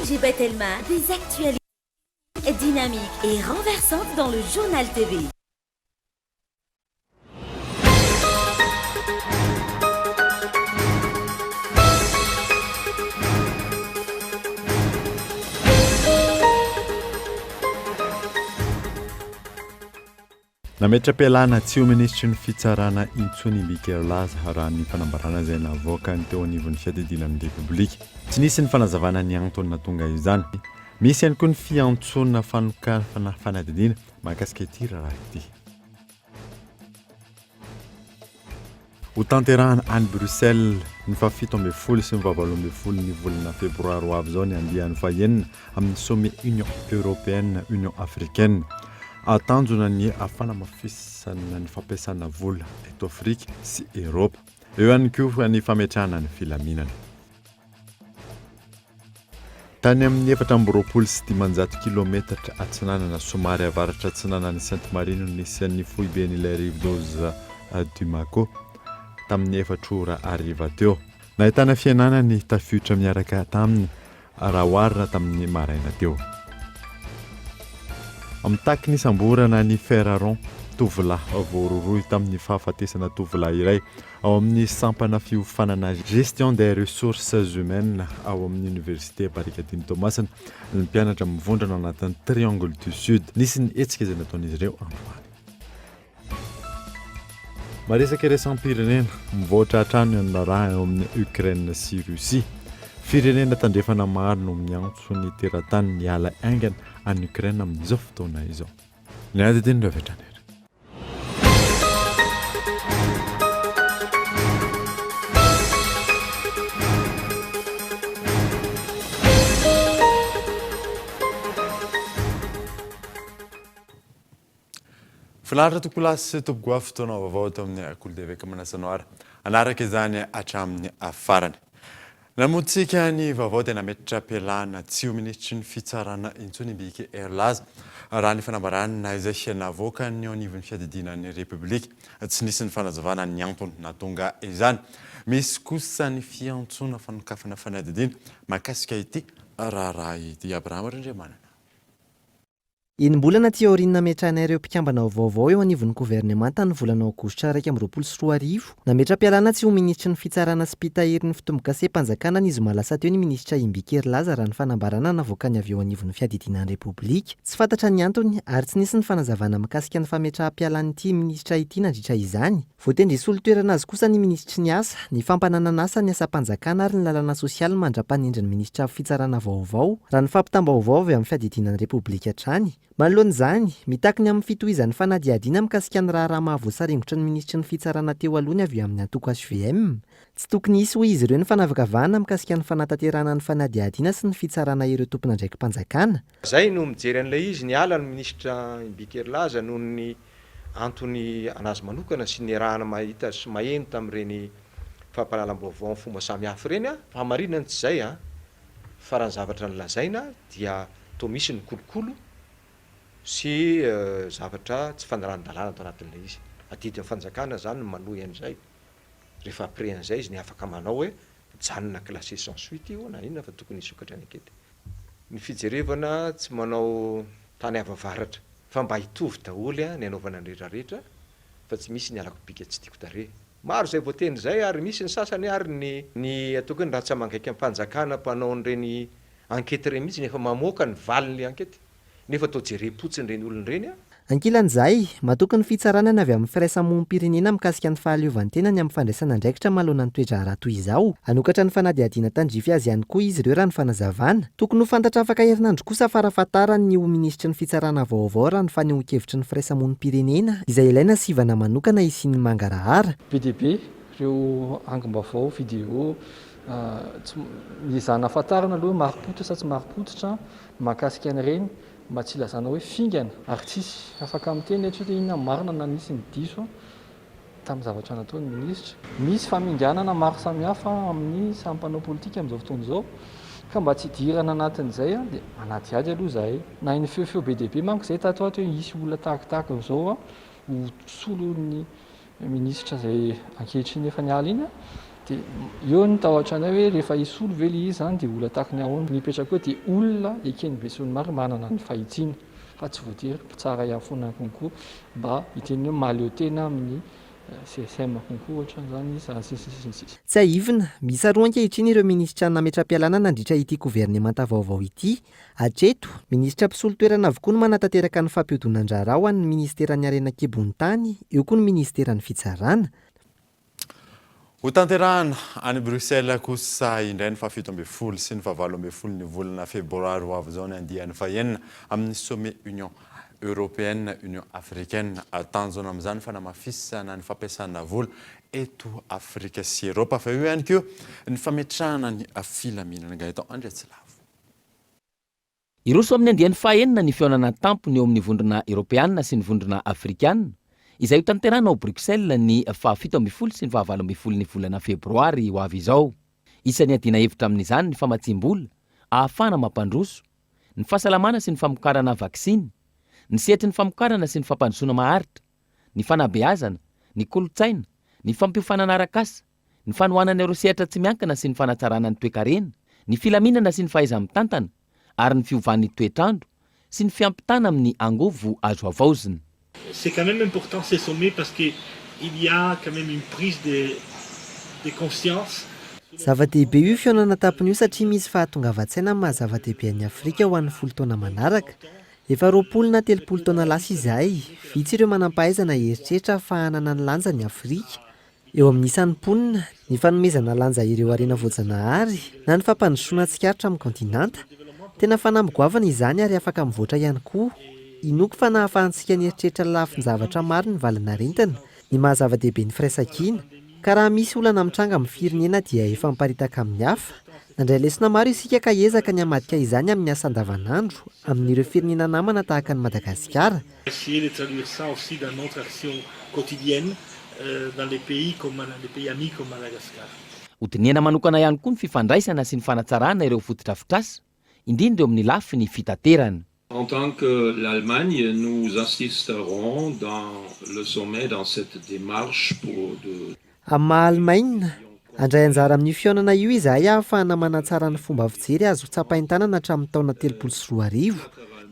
DG Batelma, des actualités dynamiques et renversantes dans le Journal TV. Nametra-pialana tsy ho minisitry ny fitsarana intsony i Mike Laza, raha ny fanambarana izay navoakany teo anivon'ny fiadidiana ny Repoblika. Tsy nisy ny fanazavana ny antony nahatonga izany. Misy ihany koa ny fiantsoana fanokafana fanadihadiana mahakasika ity raharaha ity. Hotanterahana any Bruxelles ny fahafito ambin'ny folo sy ny fahavalo ambin'ny folo ny volana febroary ho avy izao ny andiany fahenina amin'ny Sommet Union Européenne Union Africaine. Tanjona ny fanamafisana ny fampiasana vola eto Afrika sy Eropa. Eo ihany koa ny fametrahana ny filaminana. Tany amin'ny 524 kilaometatra atsinanana somary avaratra atsinanan'i Sainte Marie no nisy an'ny foiben'ilay rivodoza Dumako, tamin'ny efatra ora hariva teo. Nahitana fihenana ny tafiotra miaraka taminy raha oharina tamin'ny maraina teo. Mitaky ny hisamborana an'i Ferraron, tovolahy voarohirohy tamin'ny fahafatesana tovolahy iray ao amin'ny sampana fiofanana Gestion des ressources humaines ao amin'ny Oniversite Barikadimy Toamasina ny mpianatra mivondrona ao anatin'ny Triangle du Sud. Nisy ny hetsika izay nataon'izy ireo androany. Maresaka iraisam-pirenena, mivoatra hatrany ny raharaha eo amin'i Ukraine sy Russie. Firenena tandrefana maro no miantso ny teratany hiala haingana any Ukraine amin'izao fotoana izao. Ny ady dia ny avy hatrany ary. Finaritra tompokolahy sy tompokoavy fotoana vaovao ato amin'ny Kolo TV ka manasa anao ary hanaraka izany hatramin'ny farany. Namontsika ny vaovao dia nametra-pialana tsy ho minisitry ny fitsarana intsony i Mbike Herilaza raha ny fanambarana izay navoakan'ny eo anivon'ny fiadidiana ny Repoblika. Tsy nisy ny fanazavana ny antony nahatonga izany. Misy kosa ny fiantsoana fanokafana fanadihadiana mahakasika ity raharaha ity. Abraham Randriamanana. Enim-bolana aty aorian'ny nametrahana ireo mpikambana vaovao eo anivon'ny governemanta ny volana aogositra 2021, nametra-pialana tsy ho minisitry ny fitsarana sy mpitahiry ny fitombokasem-panjakana ny zoma lasa teo ny minisitra Imbiki Herilaza raha ny fanambarana navoakany avy eo anivon'ny fiadidiana ny Repoblika. Tsy fantatra ny antony ary tsy nisy ny fanazavana mikasika ny fametraham-pialan'ity minisitra ity nandritra izany. Voatendry hisolo toerana azy kosa ny minisitry ny Asa, ny fampananan'asa ny asam-panjakana ary ny lalana sosialy mandra-panendry ny minisitra fitsarana vaovao, raha ny fampitam-baovao avy amin'ny fiadidiana ny Repoblika hatrany. Manoloana izany, mitaky ny amin'ny fitohizan'ny fanadihadiana mikasika ny raharaha mahavoasaringotra ny minisitry ny fitsarana teo aloha ny avy amin'ny antoko hvm. Tsy tokony hisy hoy izy ireo ny fanavakavahana mikasika ny fanatanterahana ny fanadihadiana sy ny fitsarana ireo tompon'andraiki-panjakana. Zay no mijery an'ilay izy, niala ny minisitra Imbiki Herilaza noho ny antony anazy manokana sy niarahana mahita sy maheno tamin'ireny fampahalalam-baovao amin'ny fomba samihafa ireny an! Fahamarinany tsy izay an! Fa raha ny zavatra nolazaina dia toa misy ny kolokolo sy zavatra tsy fanarahan-dalàna tao anatin'ilay izy. Adidin'ny fanjakana izany ny manohy an'izay. Rehefa après an'izay izy ny afaka manao hoe mijanona classé sans suite io na inona fa tokony hisokatra ny ankety. Ny fijerevana tsy manao tany avavaratra fa mba hitovy daholo ny anaovana ny rehetra rehetra fa tsy misy ny halako bika tsy tiako tarehy. Maro izay voateny izay ary misy ny sasany ary ny ny ataoko hoe ny ratsa-mangaikam-panjakana mpanao an'ireny ankety ireny mihitsy no efa mamoaka ny valin'ilay ankety nefa toa jerem-potsiny ireny olona ireny an! Ankilan'izay, matoky ny fitsarana ny avy amin'ny firaisamonim-pirenena mikasika ny fahaleovantenany amin'ny fandraisana andraikitra manoloana ny toe-draharaha toy izao. Hanokatra ny fanadihadiana tandrify azy ihany koa izy ireo raha ny fanazavana. Tokony ho fantatra afaka herinandro kosa farafahatarany ny ho minisitry ny fitsarana vaovao raha ny fanehoan-kevitry ny firaisamonim-pirenena izay ilaina sivana manokana hisian'ny mangarahara. Be dia be ireo angom-baovao, vidéo, tsy ezahana fantarina aloha hoe marim-pototra sa tsy marim-pototra mahakasika an'ireny. Mba tsy ilazana hoe fingana. Ary tsisy afaka miteny eto hoe inona ny marina na nisy ny diso tamin'ny zavatra nataon'ny minisitra. Misy faminganana maro samihafa amin'ny samy mpanao politika amin'izao fotoana izao ka mba tsy hidirana anatin'izay dia manadihady aloha izahay. Naheno feofeo be dia be manko izay tato ato hoe hisy olona tahakitahaka an'izao ho solon'ny minisitra izay ankehitriny efa niala iny. Dia eo ny tahotra anay hoe rehefa hisolo ve ilay izy izany dia olona tahaka ny ahoana? Ny hipetraka eo dia olona eken'ny besinimaro manana ny fahitsiana fa tsy voatery mpitsara ihany foana konko mba hiteny hoe mahaleo tena amin'ny CSM konko ohatra izany izy sy ny sisa sy ny sisa. Tsiahivina, miisa roa ankehitriny ireo minisitra nametra-pialana nandritra ity governemanta vaovao ity. Hatreto, minisitra mpisolo toerana avokoa no manatanteraka ny fampihodonan-draharaha ho an'ny minisiteran'ny Harena an-kibon'ny tany, eo koa ny minisiteran'ny Fitsarana. Hotanterahana any Bruxelles kosa indray ny fahafito ambin'ny folo sy ny fahavalo ambin'ny folo ny volana febroary ho avy izao ny andiany fahenina amin'ny Sommet Union Européenne Union Africaine. Tanjona amin'izany fanamafisana ny fampiasana vola eto Afrika sy Eropa fa eo ihany koa ny fametrahana ny filaminana. Gaëtan Andriatsilavo. Hiroso amin'ny andiany fahaenina ny fihaonana an-tampony eo amin'ny Vondrona Eoropeana sy ny Vondrona Afrikana, izay hotanterahina ao Bruxelles ny fahafito ambin'ny folo sy ny fahavalo ambin'ny folo ny volana febroary ho avy izao. Isan'ny iadiana hevitra amin'izany ny famatsiam-bola ahafahana mampandroso, ny fahasalamana sy ny famokarana vaksiny, ny sehatry ny famokarana sy ny fampandrosoana maharitra, ny fanabeazana, ny kolontsaina, ny fampiofanana arak'asa, ny fanohanana ireo sehatra tsy miankina sy ny fanatsarana ny toekarena, ny filaminana sy ny fahaiza-mitantana ary ny fiovan'ny toetr'andro sy ny fiampitana amin'ny angovo azo havaozina. C'est quand même important ces sommets parce que il y a quand même une prise de de conscience. Zava-dehibe io fihaonana an-tampony io satria misy fahatongavan-tsaina amin'ny maha zava-dehibe an'i Afrika ho an'ny 10 taona manaraka. Efa 20 na 30 taona lasa izahay, vitsy ireo manam-pahaizana hieritreritra fa hanana ny lanjany Afrika. Eo amin'ny isan'ny mponina, ny fanomezana lanja ireo harena voajanahary, na ny fampandrosoana tsikaritra amin'ny kaontinanta. Tena fanamby goavana izany ary afaka mivoatra ihany koa. Inoako fa nahafahantsika nieritreritra lafin-javatra maro ny valin'aretina, ny maha zava-dehibe ny firaisankina, ka raha misy olana mitranga amin'ny firenena dia efa miparitaka amin'ny hafa. Nandray lesona maro isika ka hiezaka ny hamadika izany amin'ny asa andavanandro amin'ireo firenena namana tahaka an'i Madagasikara. Essayer de traduire ça aussi dans notre action quotidienne dans les pays comme les pays amis comme Madagascar. Hodinihana manokana ihany koa ny fifandraisana sy ny fanatsarana ireo fotodrafitrasa, indrindra eo amin'ny lafiny fitaterana. En tant que l'Allemagne, nous assisterons dans le sommet dans cette démarche pour de. Amin'ny maha Alemaina, handray anjara amin'io fihaonana io izahay ahafahana manatsara ny fomba fijery azo tsapain-tanana hatramin'ny taona 2030,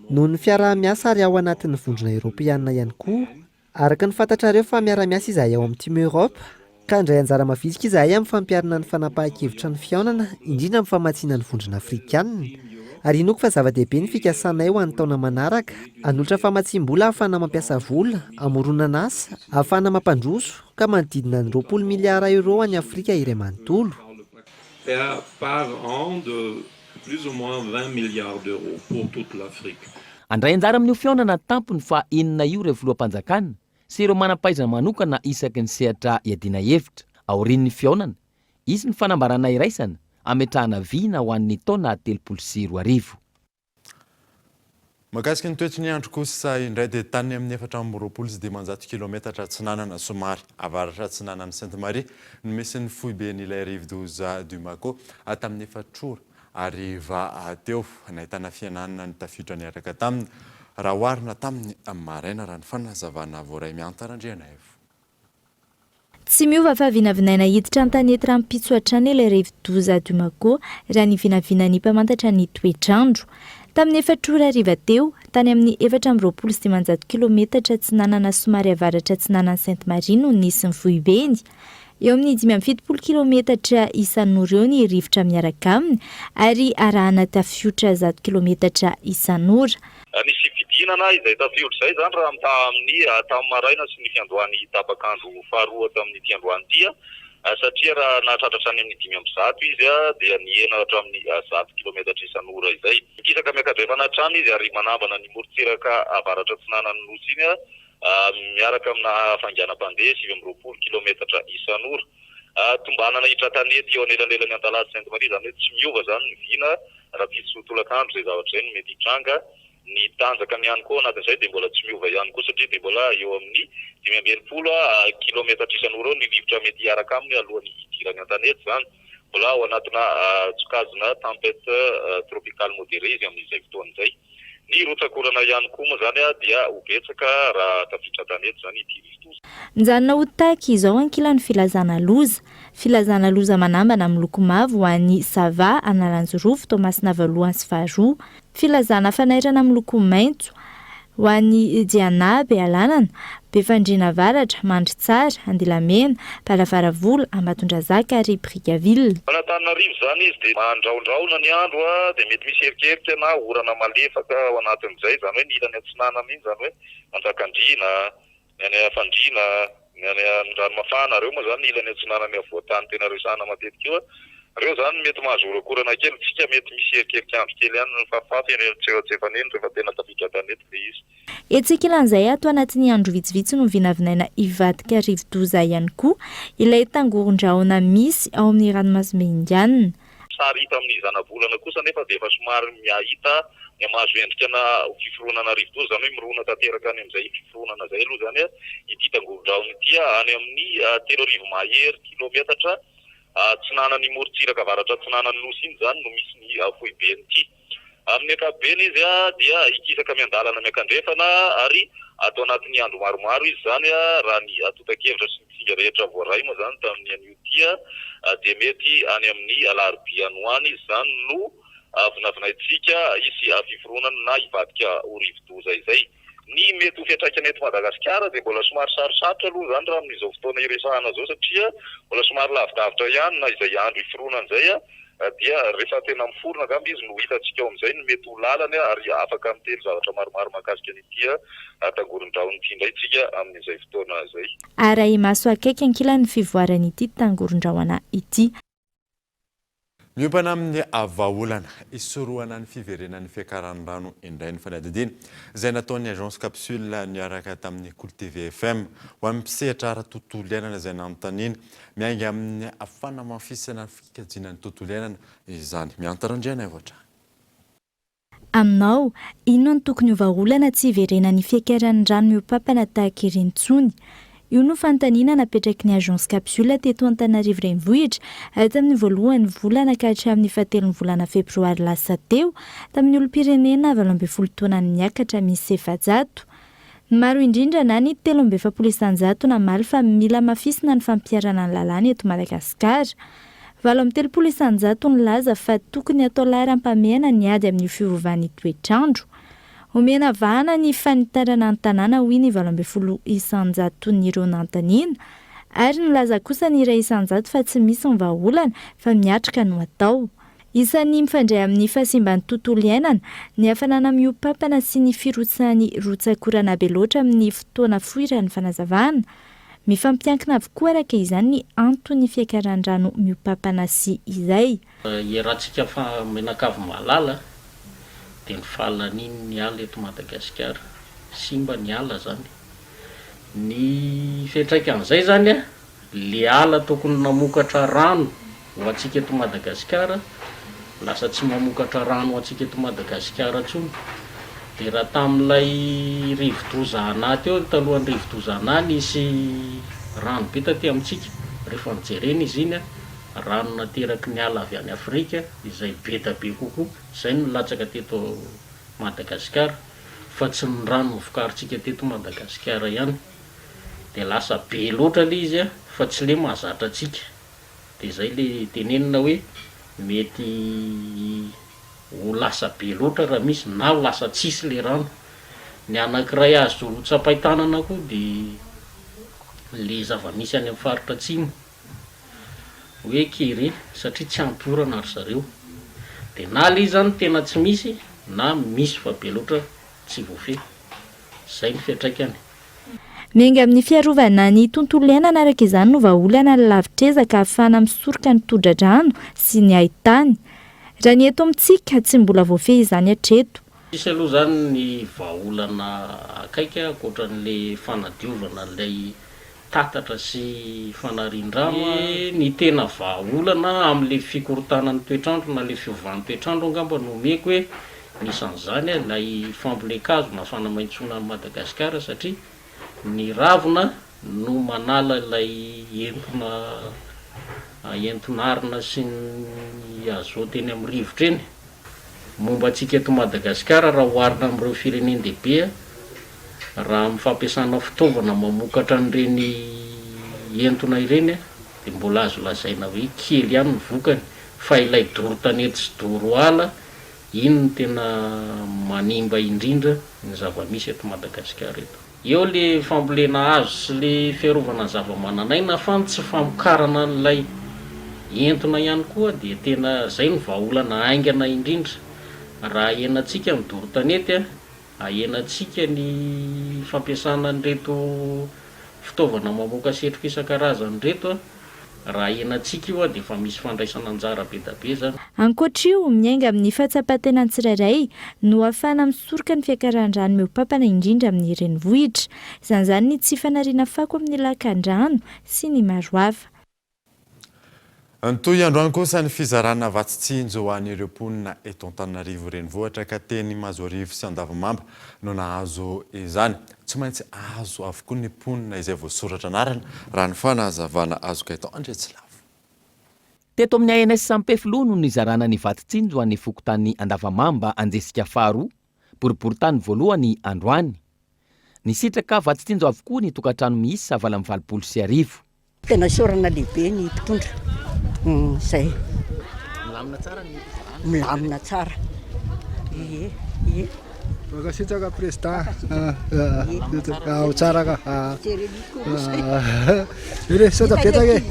noho ny fiaraha-miasa ary ao anatin'ny Vondrona Eoropeana ihany koa. Araka ny fantatrareo fa miara-miasa izahay ao amin'ny Team Europe, ka handray anjara mavitrika izahay amin'ny fampiharana ny fanapahan-kevitra ny fihaonana, indrindra amin'ny famatsiana ny Vondrona Afrikanina. Ary inoako fa zava-dehibe ny fikasanay ho an'ny taona manaraka, hanolotra famatsiam-bola ahafahana mampiasa vola, hamoronana asa, ahafahana mampandroso, ka manodidina ny 20 miliara euro ho an'i Afrika iray manontolo. Par an de plus ou moins 20 milliards d'euros pour toute l'Afrique. Handray anjara amin'io fihaonana an-tampony faha-enina io ireo filoham-panjakana sy ireo manam-pahaizana manokana isaky ny sehatra iadiana hevitra. Aorian'ny fihaonana, hisy ny fanambarana iraisana hametrahana vina ho an'ny taona 2030. Mahakasika ny toetry ny andro kosa indray dia tany amin'ny 524 kilaometatra atsinanana somary avaratra atsinanan'i Sainte Marie no misy ny foiben'ilay rivodoza Dumako tamin'ny efatra ora hariva teo. Nahitana fihenana ny tafiotra niaraka taminy raha oharina tamin'ny maraina raha ny fanazavana voaray Mianta Randrianaivo. Tsy miova fa vinavinaina hiditra an-tanety rahampitso hatrany ilay rivodoza Dumako, raha ny vinavinan'ny mpamantatra ny toetr'andro. Tamin'ny efatra ora hariva teo, tany amin'ny 524 kilometatra atsinanana somary avaratra atsinanan'i Sainte Marie no nisy ny foibeny. Eo amin'ny 75 kilometatra isan'ora eo ny rivotra miaraka aminy ary arahana tafiotra 100 kilometatra isan'ora. Nisy fidinana izay tafiotra izay izany raha mitaha amin'ny tamin'ny maraina sy ny fiandohan'ny tapak'andro faharoa tamin'ity androany ity satria raha nahatratra hatrany amin'ny 105 izy dia nihena hatramin'ny 100 kilometatra isan'ora izay. Mikisaka miakadrefana hatrany izy ary manambana ny morontsiraka avaratra atsinanan'ny nosy iny miaraka amina hafainganam-pandeha 29 kilometatra isan'ora. Tombanana hitra-tanety eo anelanelan'i Antalaha sy Sainte Marie, izany hoe tsy miova izany ny vina rahampitso tolakandro izay zavatra izay no mety hitranga. Ny tanjakany ihany koa ao anatin'izay dia mbola tsy miova ihany koa satria dia mbola eo amin'ny 65 kilaometatra isan'ora eo ny rivotra mety hiaraka aminy alohan'ny hidirany an-tanety izany. Mbola ao anatina sokajina tempête tropicale modérée izy amin'izay fotoana izay. Ny rotsak'orana ihany koa moa izany dia ho betsaka raha tafiditra an-tanety izany ity rivodoza. Mijanona ho tahaka izao ankilan'ny filazana loza. Filazana loza manambana miloko mavo ho an'i Sava, Analanjirofo, Toamasina voalohany sy faharoa. Filazana fanairana miloko maitso ho an'i Diana, Bealanana, Befandriana Avaratra, Mandritsara, Andilamena, Balavaravola, Ambatondrazaka ary Brickaville. Antananarivo izany izy dia mandrahondrahona ny andro dia mety misy erikerika na orana malefaka ao anatin'izay, izany hoe ny ilany atsinanana iny izany hoe Manjakandriana, Ny any Fandriana, ny any Andranomafana, ireo moa izany ny ilany atsinanan'ny afovoan-tany tena resahana matetika io. Ireo izany mety mahazo orankorana kely, tsika mety misy erikerik'andro kely ihany mifafifafy eny antsefatsefany eny rehefa tena tafiditra an-tanety ilay izy. Etsy ankilan'izay, ato anatin'ny andro vitsivitsy no vinavinaina hivadika rivodoza ihany koa ilay tangoron-drahona misy ao amin'ny ranomasimbe Indiana. Sary hita amin'ny zanabolana kosa anefa dia efa somary mihahita mihamahazo endrika na fiforonana rivodoza, izany hoe mirona tanteraka any amin'izay fiforonana izay aloha izany ity tangoron-drahona ity, any amin'ny 3000 mahery kilaometatra atsinanan'ny morontsiraka avaratra atsinanan'ny Nosy iny izany no misy ny foiben'ity. Amin'ny ankapobeny izy dia hikisaka miandalana miankandrefana ary ato anatin'ny andro maromaro izy izany raha ny antontan-kevitra sy ny singa rehetra voaray moa izany tamin'ny anio ity dia mety any amin'ny alarobia any ho any izy izany no vinavinaintsika hisy fiforonany na hivadika ho rivodoza izay. Ny mety ho fiantraikany eto Madagasikara dia mbola somary sarosarotra aloha izany raha amin'izao fotoana iresahana izao satria mbola somary lavidavitra ihany na izay andro hiforonany izay dia rehefa tena miforona angamba izy no hitantsika ao amin'izay ny mety ho lalany ary afaka miteny zavatra maromaro mahakasika an'ity tangoron-drahona ity indray isika amin'izay fotoana izay. Arahi-maso akaiky ankilany ny fivoaran'ity tangoron-drahona ity. Miompana amin'ny vahaolana hisorohana ny fiverenan'ny fiakaran'ny rano indray ny fanadihadiana izay nataon'ny Agence Capsule niaraka tamin'ny Kolo TV FM ho an'ny mpisehatra ara-tontolo iainana izay nanontaniana miainga amin'ny fanamafisana ny fikajiana ny tontolo iainana izany. Mihanta Randrianaivo hatrany. Aminao, inona no tokony ho vahaolana tsy hiverenan'ny fiakaran'ny rano mihoa-pampana tahaka ireny intsony? Io no fanontaniana napetraky ny Agence Capsule teto Antananarivo Renivohitra tamin'ny voalohan'ny volana ka hatramin'ny fahatelon'ny volana febroary lasa teo, tamin'ny olom-pirenena 18 taona niakatra misy 400. Ny maro indrindra na ny 43% namaly fa mila hamafisina ny fampiharana ny lalàna eto Madagasikara. 38% nilaza fa tokony hatao laharam-pahamehana ny ady amin'io fiovan'ny toetr'andro. Omena vahana ny fanitarana ny tanàna hoy ny 18 isan-jaton'ireo nanontaniana ary nilaza kosa ny 1% fa tsy misy ny vahaolana fa miatrika no atao. Isan'ny mifandray amin'ny fahasimban'ny tontolo iainana, ny hafanana mihoa-pampana sy ny firotsahan'ny rotsak'orana be loatra amin'ny fotoana fohy raha ny fanazavana. Mifampiankina avokoa araka izany ny anton'ny fiakaran'ny rano mihoa-pampana sy izay. Iarahantsika fa mianakavy mahalala dia ny fahalanian'ny ala eto Madagasikara. Simba ny ala zany. Ny fiantraikan'izay zany Le ala tokony namokatra rano ho antsika eto Madagasikara lasa tsy mamokatra rano ho antsika eto Madagasikara intsony. De raha tamin'ilay rivodoza Ana teo, talohan'ny rivodoza Ana nisy rano be taty amintsika, rehefa nojerena izy iny, rano nateraky ny ala avy any Afrika izay be da be kokoa, izay no nilatsaka teto Madagasikara fa tsy ny rano novokarintsika teto Madagasikara ihany. de lasa be loatra le izy a fa tsy le mahazatra antsika de zay le tenenina hoe mety ho lasa be loatra raha misy na ho lasa tsisy le rano, ny anakiray azo tsapain-tanana koa de le zava-misy any amin'ny faritra atsimo hoe kere satria tsy ampy orana ry zareo de na le izy zany tena tsy misy na misy fa be loatra tsy voafehy, zay ny fiantraikany. Miainga amin'ny fiarovana ny tontolo iainana araka izany no vahaolana lavitr'ezaka ahafahana misoroka ny tondra-drano sy ny haintany. Raha ny eto amintsika, tsy mbola voafehy izany hatreto. Tsisy aloha izany ny vahaolana akaiky ankoatran'ilay fanadiovana an'ilay tatatra sy fanarian-drano. Ny tena vahaolana amin'ilay fikorontanan'ny toetr'andro na ilay fiovan'ny toetr'andro angamba no omeko hoe Anisan'izany ilay fambolen-kazo na fanamaitsoana an'i Madagasikara satria ny ravina no manala ilay entona enton'arina sy ny azote eny amin'ny rivotra eny. Momba antsika eto Madagasikara raha oharina amin'ireo firenen-dehibe raha amin'ny fampiasana fitaovana mamokatra an'ireny entona ireny. dia mbola azo lazaina hoe kely ihany ny vokany fa ilay doro tanety sy doro ala iny no tena manimba indrindra ny zava-misy eto Madagasikara eto. Eo le fambolena hazo sy le fiarovana ny zava-manan'aina fa ny tsy famokarana an'ilay entona ihany koa dia tena zay no vahaolana haingana indrindra. Raha ahenantsika ny doro tanety, ahenantsika ny fampiasana an'ireto fitaovana mamoaka setroka isan-karazany ireto, Raha ahenantsika io dia efa misy fandraisana anjara be da be zany. Ankoatra io, miainga amin'ny fahatsapan-tenan'ny tsirairay no ahafahana misoroka ny fiakaran-drano mihoa-pampana indrindra amin'ny renivohitra. Izany ny tsy fanariana fako amin'ny lakan-drano sy ny maro hafa. Nitohy androany kosa ny fizarana vatsy tsinjo ho an'ireo mponina eto Antananarivo Renivohitra ka teny Mahazoarivo sy Andavamamba no nahazo izany. Tsy maintsy azo avokoa ny mponina izay voasoratra anarana, raha ny fanazavana azo Gaëtan Andriatsilavo. Teto amin'ny ANS Ampefiloha no nizarana ny vatsy tsinjo an'ny fokontany Andavamamba Anjesika faharoa, boriborintany voalohany androany. Nisitraka vatsy tsinjo avokoa ny tokantrano miisa 1088. Tena isaorana lehibe ny mpitondra izay. Milamina tsara ny fizarana. Milamina tsara. Ie, ie. Mankasitraka président. Ao tsara ka. Ire, misaotra betsaka e.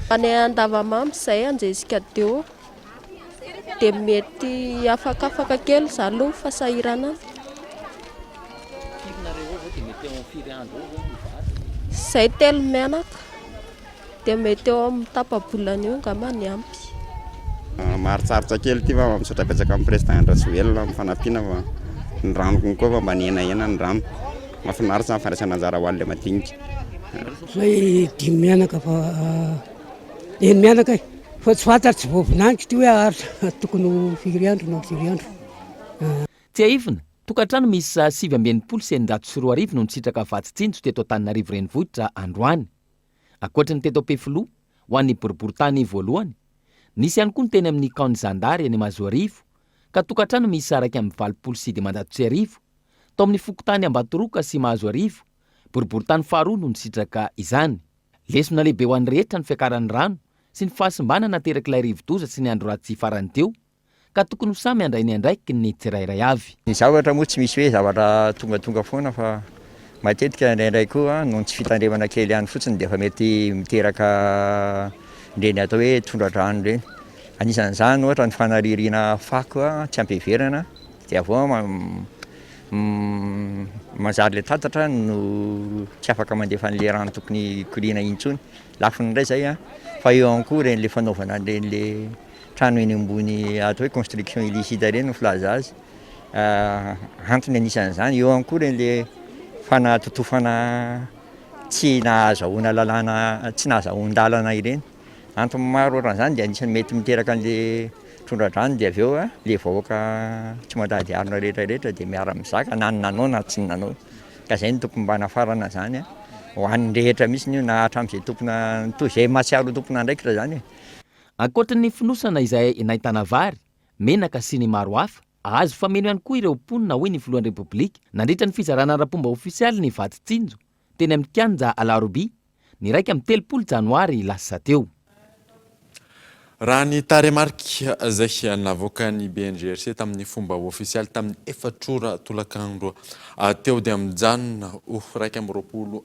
Any Andavamamba izay Anjesika teo dia mety afakafaka kely za aloha fahasahiranana. Firy nareo eo zao dia mety eo amin'ny firy andro eo zao ny vary? Zay telo mianaka dia mety eo amin'ny tapa-bolana eo angamba ny ampy. Maharitsaritsa kely ity fa misaotra betsaka amin'ny président Andry Rajoelina amin'ny fanampiana fa ny rano koa fa mba nihenahena ny rano. Mahafinaritra ny fandraisana anjara ho an'ilay madinika. Zay dimy mianaka fa eny mianaka e fa tsy fantatro tsy voavinaniko ity hoe haharitra tokony ho firy andro na firy andro. Tsiahivina, tokantrano miisa 2669 no nisitraka vatsy tsinjo teto Antananarivo Renivohitra androany. Ankoatry ny teto Ampefiloha, ho an'ny boriborintany voalohany, nisy ihany koa ny teny amin'ny camp-n'ny zandary eny Mahazoarivo, ka tokantrano miisa 1081, tao amin'ny fokontany Ambatoroka sy Mahazoarivo, boriborintany faharoa no nisitraka izany. Lesona lehibe ho an'ny rehetra ny fiakaran'ny rano sy ny fahasimbana naterak'ilay rivodoza sy ny andro ratsy farany teo, ka tokony ho samy handray ny andraikiny ny tsirairay avy. Ny zavatra moa tsy misy hoe zavatra tongatonga foana fa matetika indraindray koa noho ny tsy fitandremana kely ihany fotsiny dia efa mety miteraka ireny atao hoe tondra-drano ireny. Anisan'izany ohatra ny fanaririana fako tsy am-piheverana dia avy eo manjary ilay tatatra no tsy afaka mandefa an'ilay rano tokony hikoriana intsony. Lafiny indray izay an, fa eo ihany koa ireny ilay fanaovana an'ireny ilay trano eny ambony atao hoe construction illicite ireny no filaza azy. Antony anisan'izany, eo ihany koa ireny ilay fanatotofana tsy nahazahoana lalàna, tsy nahazahoan-dalana ireny. Antony maro ohatran'izany dia anisan'ny mety miteraka an'ilay tondra-drano dia avy eo ilay vahoaka tsy mandady harona rehetra rehetra dia miara-mizaka na ny nanao na tsy ny nanao. Ka izay no tokony mba hanafarana izany ho an'ny rehetra mihitsy io na hatramin'izay tompona, toy izay mahatsiaro ho tompon'andraikitra izany e. Ankoatry ny fonosana izay nahitana vary, menaka sy ny maro hafa, azo fameno ihany koa ireo mponina hoy ny filohan'ny Repoblika nandritra ny fizarana ara-pomba ofisialy ny vatsy tsinjo teny amin'ny kianja Alarobia ny 31 janoary lasa teo. Raha ny tarehimarika izay navoakan'ny BNGRC tamin'ny fomba ofisialy tamin'ny efatra ora tolakandro teo dia mijanona ho 121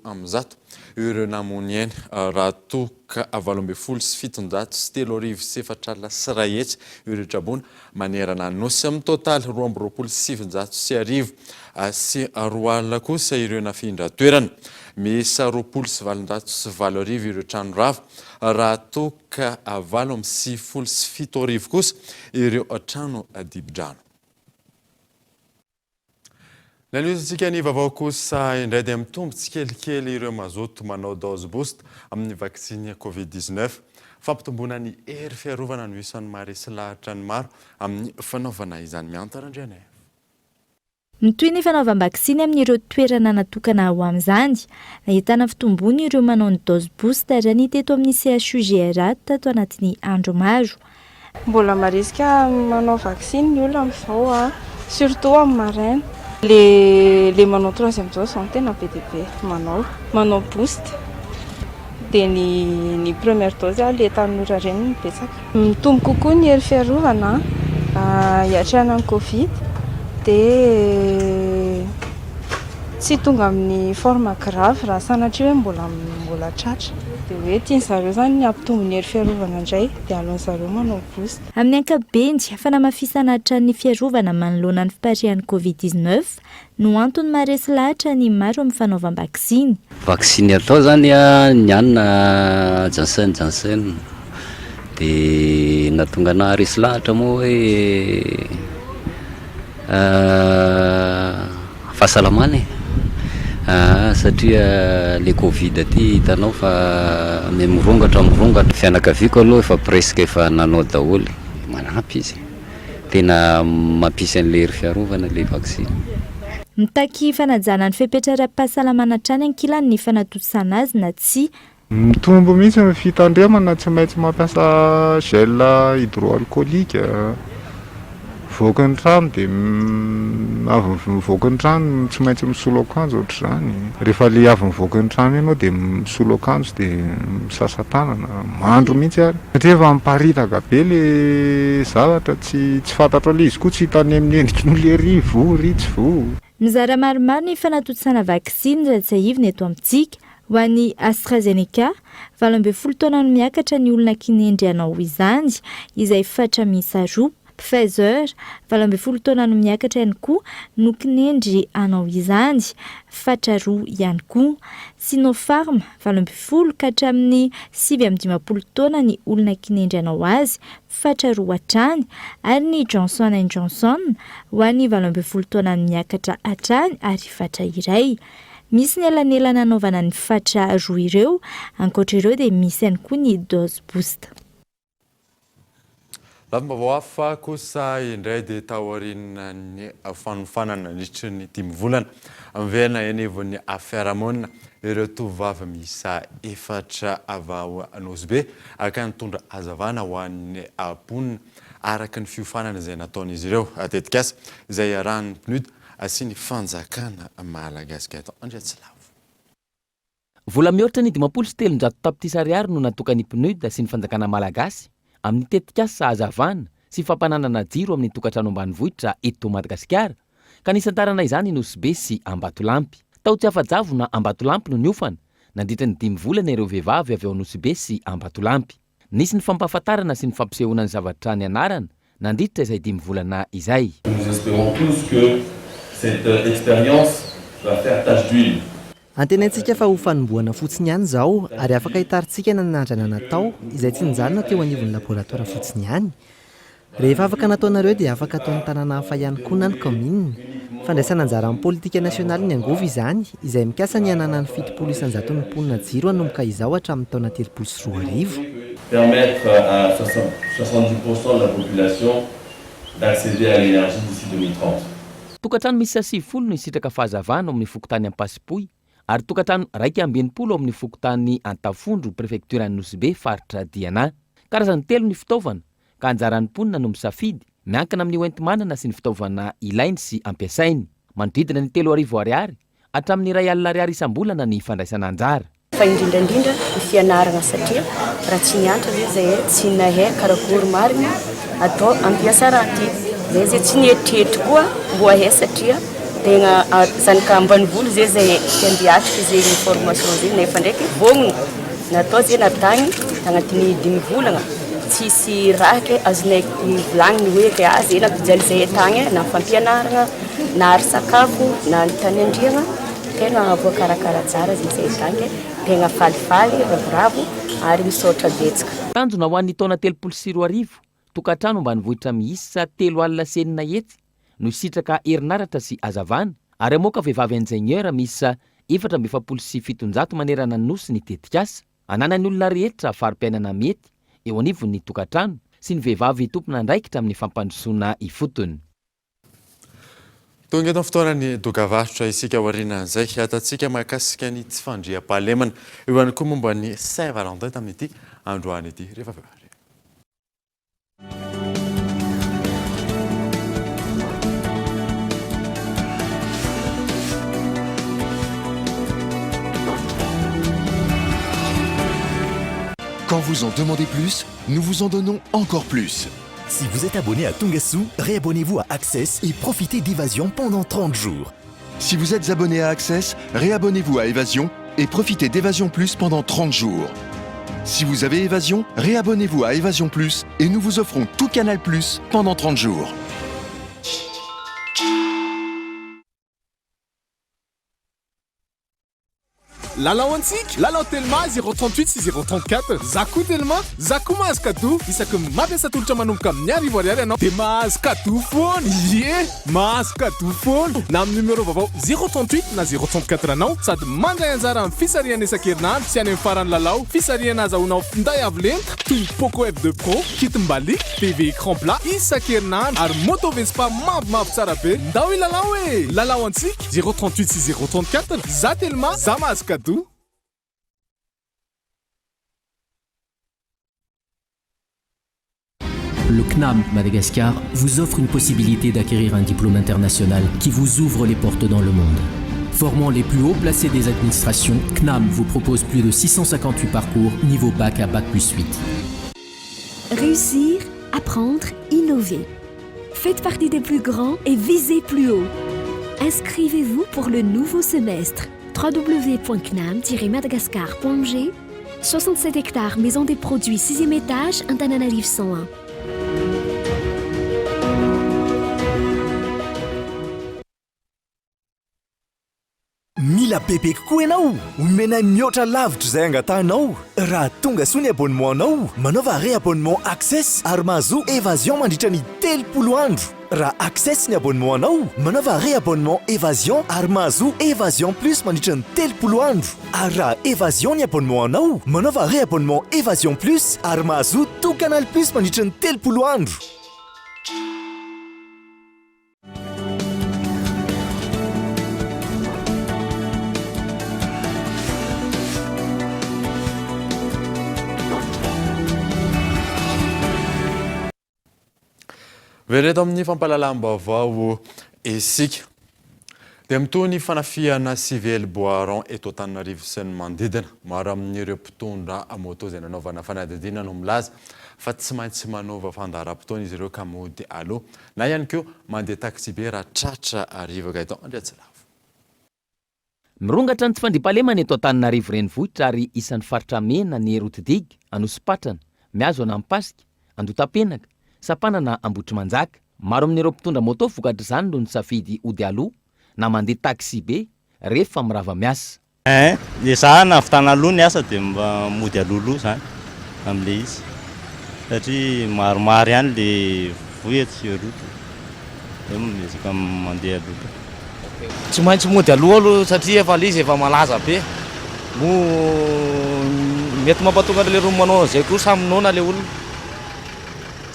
ireo namoy aina raha toa ka 1718 ireo traboina manerana ny Nosy. Amin'ny totaly 1922 kosa ireo nafindra toerana. Miisa 820 ireo trano rava raha toa ka 77 kosa ireo trano dibo-drano. Ny aniozintsika ny vaovao kosa indray dia mitombo tsikelikely ireo mazoto manao dose boost amin'ny vaksiny Covid 19. Fampitomboana ny hery fiarovana no isan'ny maharesy lahatra ny maro amin'ny fanaovana izany. Miantara Andrianaivo. Mitohy ny fanaovam-baksiny amin'ireo toerana natokana ho amin'izany. Nahitana fitombony ireo manao ny dose booster raha ny teto amin'ny CHUGRA tato anatin'ny andro maro. Mbola marisika manao vaksiny ny olona amin'izao a, surtout amin'ny maraina. Le le manao troisième dose zao no tena be dia be manao, manao boost. Dia ny ny première dose ilay tanora ireny no betsaka. Mitombo kokoa ny hery fiarovana hiatrehana ny covid dia tsy tonga amin'ny forme grave raha sanatria hoe mbola mbola tratra. Dia hoe tian'zareo izany ny hampitombo ny hery fiarovana indray dia aleon'zareo manao boost. Amin'ny ankapobeny, fanamafisana hatrany ny fiarovana manoloana ny fipariahan'ny Covid 19 no antony maharesy lahatra ny maro amin'ny fanaovam-baksiny. Vaksiny atao zany a, ny anona Janssen Janssen de nahatonga anah resy lahatra moa hoe fahasalamana e, aa satria le covid ty hitanao fa miha mirongatra mirongatra, fianakaviako aloha efa presque efa nanao daholo, manampy izy. Tena mampisy an'ilay hery fiarovana ilay vaksiny. Mitaky fanajana ny fepetra ara-pahasalamana hatrany ankilany ny fanatontosana azy na tsia. Mitombo mihitsy ny fitandremana, tsy maintsy mampiasa gel hydroalcoolique, mivoaka ny trano dia avy mivoaka ny trano tsy maintsy misolo akanjo ohatr'izany, rehefa ilay avy mivoaka ny trano iny ianao dia misolo akanjo dia misasa tanana, mandro mihitsy ary. Satria efa miparitaka be le zavatra tsy tsy fantatrao le izy koa tsy hita any amin'ny endriky ny olona ery voa ry tsy voa. Mizara maromaro ny fanatontosana vaksiny raha tsiahivina eto amintsika. Ho an'ny AstraZeneca, 18 taona no miakatra ny olona kinendry hanao izany, izay fatra miisa roa. Pfizer, 18 taona no miakatra ihany koa no kinendry hanao izany, fatra roa ihany koa. Sinopharm, 18 ka hatramin'ny 59 taona ny olona kinendry hanao azy, fatra roa hatrany, ary ny Johnson and Johnson, ho an'ny 18 taona miakatra hatrany ary fatra iray. Misy ny elanelana anaovana ny fatra roa ireo, ankoatra ireo dia misy ihany koa ny dose boost. Lafim-baovao hafa kosa indray dia taorian'ny fanofanana nandritra ny dimy volana, miverina eny anivon'ny fiarahamonina ireo tovovavy miisa efatra avy ao Nosy Be ka nitondra hazavana ho an'ny mponina araka ny fiofanana izay nataon'izy ireo. Tetikasa izay iarahan'ny PNUD sy ny fanjakana malagasy. Gaëtan Andriatsilavo. Vola mihoatra ny 350 tapitrisa ariary no natokan'ny PNUD sy ny fanjakana malagasy amin'ny tetikasa hazavana sy fampananana jiro amin'ny tokantrano ambanivohitra eto Madagasikara ka nisantarana izany i Nosy Be sy Ambatolampy. Tao Tsiafajavona Ambatolampy no niofana nandritra ny dimy volana ireo vehivavy avy ao Nosy Be sy Ambatolampy. Nisy ny fampahafantarana sy ny fampisehoana ny zavatra nianarana nandritra izay dimy volana izay. Nous espérons tous que cette expérience va faire tache d'huile. Antenaintsika fa ho fanombohana fotsiny ihany izao ary afaka hitarintsika ny nanandrana natao izay tsy nijanona teo anivon'ny laboratoara fotsiny ihany. Rehefa afaka nataonareo dia afaka ataon'ny tanàna hafa ihany koa na ny kaominina. Fandraisana anjara amin'ny politika nasionalin'ny angovo izany, izay mikasa ny hananan'ny 70 isan-jaton'ny mponina jiro hanomboka izao hatramin'ny taona 2030. Permettre à 70% de la population d'accéder à l'énergie d'ici 2030. Tokantrano miisa 90 no hisitraka fahazavana ao amin'ny fokontany Ampasipohy ary tokantrano 61 ao amin'ny fokontany Antafondro, prefektioran'i Nosy Be, faritra Diana. Karazany telo ny fitaovana ka anjaran'ny mponina no misafidy, miankina amin'ny hoenti-manana sy ny fitaovana ilainy sy ampiasainy. Manodidina ny 3000 ariary hatramin'ny 1000 ariary isam-bolana ny fandraisana anjara. Fa indrindra indrindra ny fianaragna satria raha tsy nianatra zay zahay tsy nahay karakory marigny atao ampiasa raha ty, zay zay tsy nieritreritra koa mbo ahay satria tegna zanaka ambanivolo zay zahay te andeha hiatriky zegny formation zegny nefa ndraiky vognona natao zegny natagny tagnatin'ny dimy volagna tsisy raha ke azonay volagniny hoe ke ah zay nampijaly zahay tagny na fampianaragna na ary sakafo na ny tany andriagna tegna voakarakara tsara zegny zahay tagny ke tegna falifaly ravoravo ary misaotra betsaka. Tanjona ho an'ny taona 2030, tokantrano ambanivohitra miisa 630 no hisitraka herinaratra sy hazavana ary hamoaka vehivavy ingénieur miisa 744 manerana ny Nosy ny tetikasa. Ananan'ny olona rehetra fari-piainana mety eo anivon'ny tokantrano sy ny vehivavy tompon'andraikitra amin'ny fampandrosoana ifotony. Tonga eto amin'ny fotoanan'ny dokavarotra isika aorianan'izay hiatantsika mahakasika ny tsy fandriampahalemana, eo ihany koa momba ny Saint Valentin tamin'ity androany ity. Rehefa avy eo ary. vous en demandez plus, nous vous en donnons encore plus. Si vous êtes abonné à Tongassou, réabonnez-vous à Access et profitez d'Évasion pendant 30 jours. Si vous êtes abonné à Access, réabonnez-vous à Évasion et profitez d'Évasion Plus pendant 30 jours. Si vous avez Évasion, réabonnez-vous à Évasion Plus et nous vous offrons tout Canal Plus pendant 30 jours. Lalao antsika, lalao Telma 0 38 sy 0 34, za koa Telma, za koa mahazo cadeau, isaky ny mampiasa tolotra manomboka amin'ny arivo ariary ianao dia mahazo cadeau foana, ie, mahazo cadeau foana, na amin'ny numéro vaovao 0 38 na 0 34 anao, sady mandray anjara amin'ny fisarihana isan-kerinandro sy any amin'ny faran'ny lalao, fisarihana azahoanao finday avo lenta toy ny Poco F2 Pro, kit Mbalic, TV écran plat isan-kerinandro ary moto Vespa mavomavo tsara be, ndao hilalao e! Lalao antsika. 0 38 sy 0 34, za Telma, za mahazo cadeau. Le CNAM Madagascar vous offre une possibilité d'acquérir un diplôme international qui vous ouvre les portes dans le monde. Formant les plus hauts placés des administrations, CNAM vous propose plus de 658 parcours niveau bac à bac plus 8. Réussir, apprendre, innover. Faites partie des plus grands et visez plus haut. Inscrivez-vous pour le nouveau semestre www.cnam-madagascar.mg 67 hectares maison des produits 6e étage Antananarivo 101. Mila bebe kokoa ianao? Omenay mihoatra lavitra izay angatahinao. Raha tonga soa ny abonnement anao, manaova réabonnement Access ary mahazoa Évasion mandritra ny 30 andro. Raha Access ny abonnement anao, manaova réabonnement Évasion ary mahazoa Évasion Plus mandritra ny 30 andro. Ary raha Évasion ny abonnement anao, manaova réabonnement Évasion Plus ary mahazoa tout Canal Plus mandritra ny 30 andro. Vereto amin'ny fampahalalam-baovao isika. Dia mitohy ny fanafihana sy vely bois rond eto Antananarivo sy ny manodidina. Maro amin'ireo mpitondra moto izay nanaovana fanadihadiana no milaza fa tsy maintsy manova fandaharam-potoana izy ireo ka mody aloha. Na ihany koa mandeha taxibe raha tratra hariva Gaëtan Andriatsilavo. Mirongatra ny tsy fandriampahalemana eto Antananarivo Renivohitra ary isan'ny faritra mena ny Route Digue, Anosipatrana, mihazo an'Ampasika, Andotapenaka, Sampanana Ambohitrimanjaka. Maro amin'ireo mpitondra moto vokatr'izany no nisafidy hody aloha na mandeha taxibe rehefa mirava miasa. Eeh, ezahana ahavitana aloha ny asa dia mba mody alohaloha izany amin'ilay izy satria maromaro ihany ilay voa etsy sy eroa dia miezaka mandeha aloha be. Tsy maintsy mody aloha aloha satria efa ilay izy efa malaza be, moa mety mampatonga an'ilay roa manao an'izay koa samy noana ilay olona.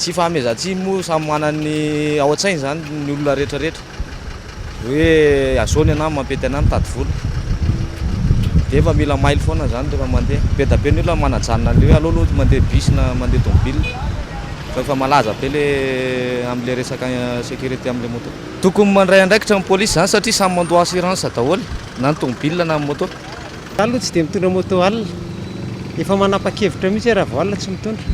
Tsy ifahamezan-tsiny moa samy manana ny ao an-tsainy izany ny olona rehetra rehetra hoe azao ny anah mampety anah mitady vola dia efa mila mailo foana izany rehefa mandeha. Be dia be ny olona manajanona an'ilay hoe aleo aloha mandeha bus na mandeha tomobile fa efa malaza be le amin'ilay resaka sécurité amin'ilay moto. Tokony mandray andraikitra ny polisy izany satria samy mandoa assurance daholo na ny tomobile na ny moto. Za aloha tsy dia mitondra moto alina, efa manapa-kevitra mihitsy aho raha vao alina tsy mitondra,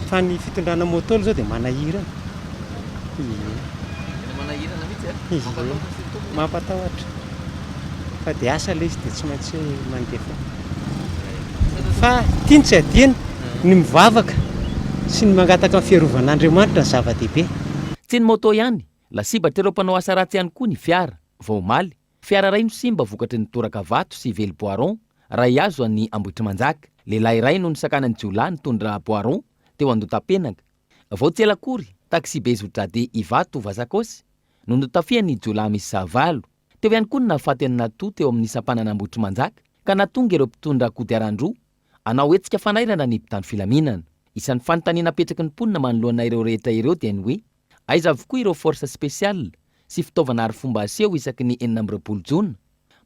fa ny fitondrana moto aloha zao dia manahirana, ie. Tena manahirana mihitsy e? Ie, Mampatahotra sy tompoko. mampatahotra, fa dia asa ilay izy dia tsy maintsy mandeha foana. Fa tiany tsy adino ny mivavaka sy ny mangataka ny fiarovan'Andriamanitra ny zava-dehibe. Tsy ny moto ihany, lasibatr'ireo mpanao asa ratsy ihany koa ny fiara, vao omaly. Fiara iray no simba vokatry ny toraka vato sy vely bois rond raha hihazo an'i Ambohitrimanjaka. Lehilahy iray no nisakanan'ny jiolahy nitondra bois rond teo Andotapenaka. Vao tsy ela akory, taxibe zodrade Ivato Vasakosy no notafihan'ny jiolahy miisa valo. Teo ihany koa ny nahafaty an'i Natoa teo amin'ny sampanana Ambohitrimanjaka ka nahatonga ireo mpitondra kodiaran-droa hanao hetsika fanairana ny mpitandro filaminana. Isan'ny fanontaniana apetraky ny mponina manoloana ireo rehetra ireo dia ny hoe Aiza avokoa ireo force spéciale sy fitaovana arifomba aseho isaky ny 26 jona?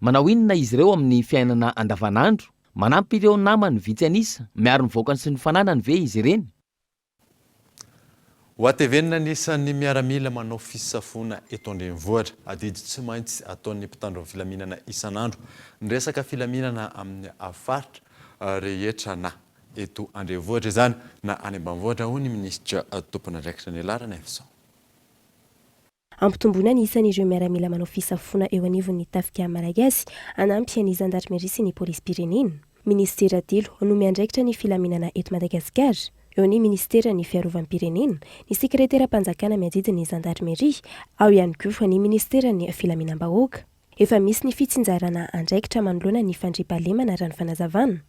Manao inona izy ireo amin'ny fiainana andavanandro? Manampy ireo namany vitsy an'isa miaro ny vahoakany sy ny fananany ve izy ireny? Ho hatevenina ny isan'ny miaramila manao fisafoana eto an-drenivohitra. Adidy tsy maintsy ataon'ny mpitandro ny filaminana isan'andro ny resaka filaminana amin'ny faritra rehetra na. eto an-drenivohitra izany na any ambanivohitra, hoy ny minisitra tompon'andraikitra ny Laranefson. Ampitomboina ny isan'ireo miaramila manao fisafoana eo anivon'ny tafika malagasy hanampy ny zandarimaria sy ny polisim-pirenena. Minisitera telo no miandraikitra ny filaminana eto Madagasikara. Eo ny minisiteran'ny fiarovam-pirenena, ny sekreteram-panjakana miadidy ny zandarimaria, ao ihany koa ny minisiteran'ny filaminam-bahoaka. Efa misy ny fitsinjarana andraikitra manoloana ny fandriampahalemana raha ny fanazavana.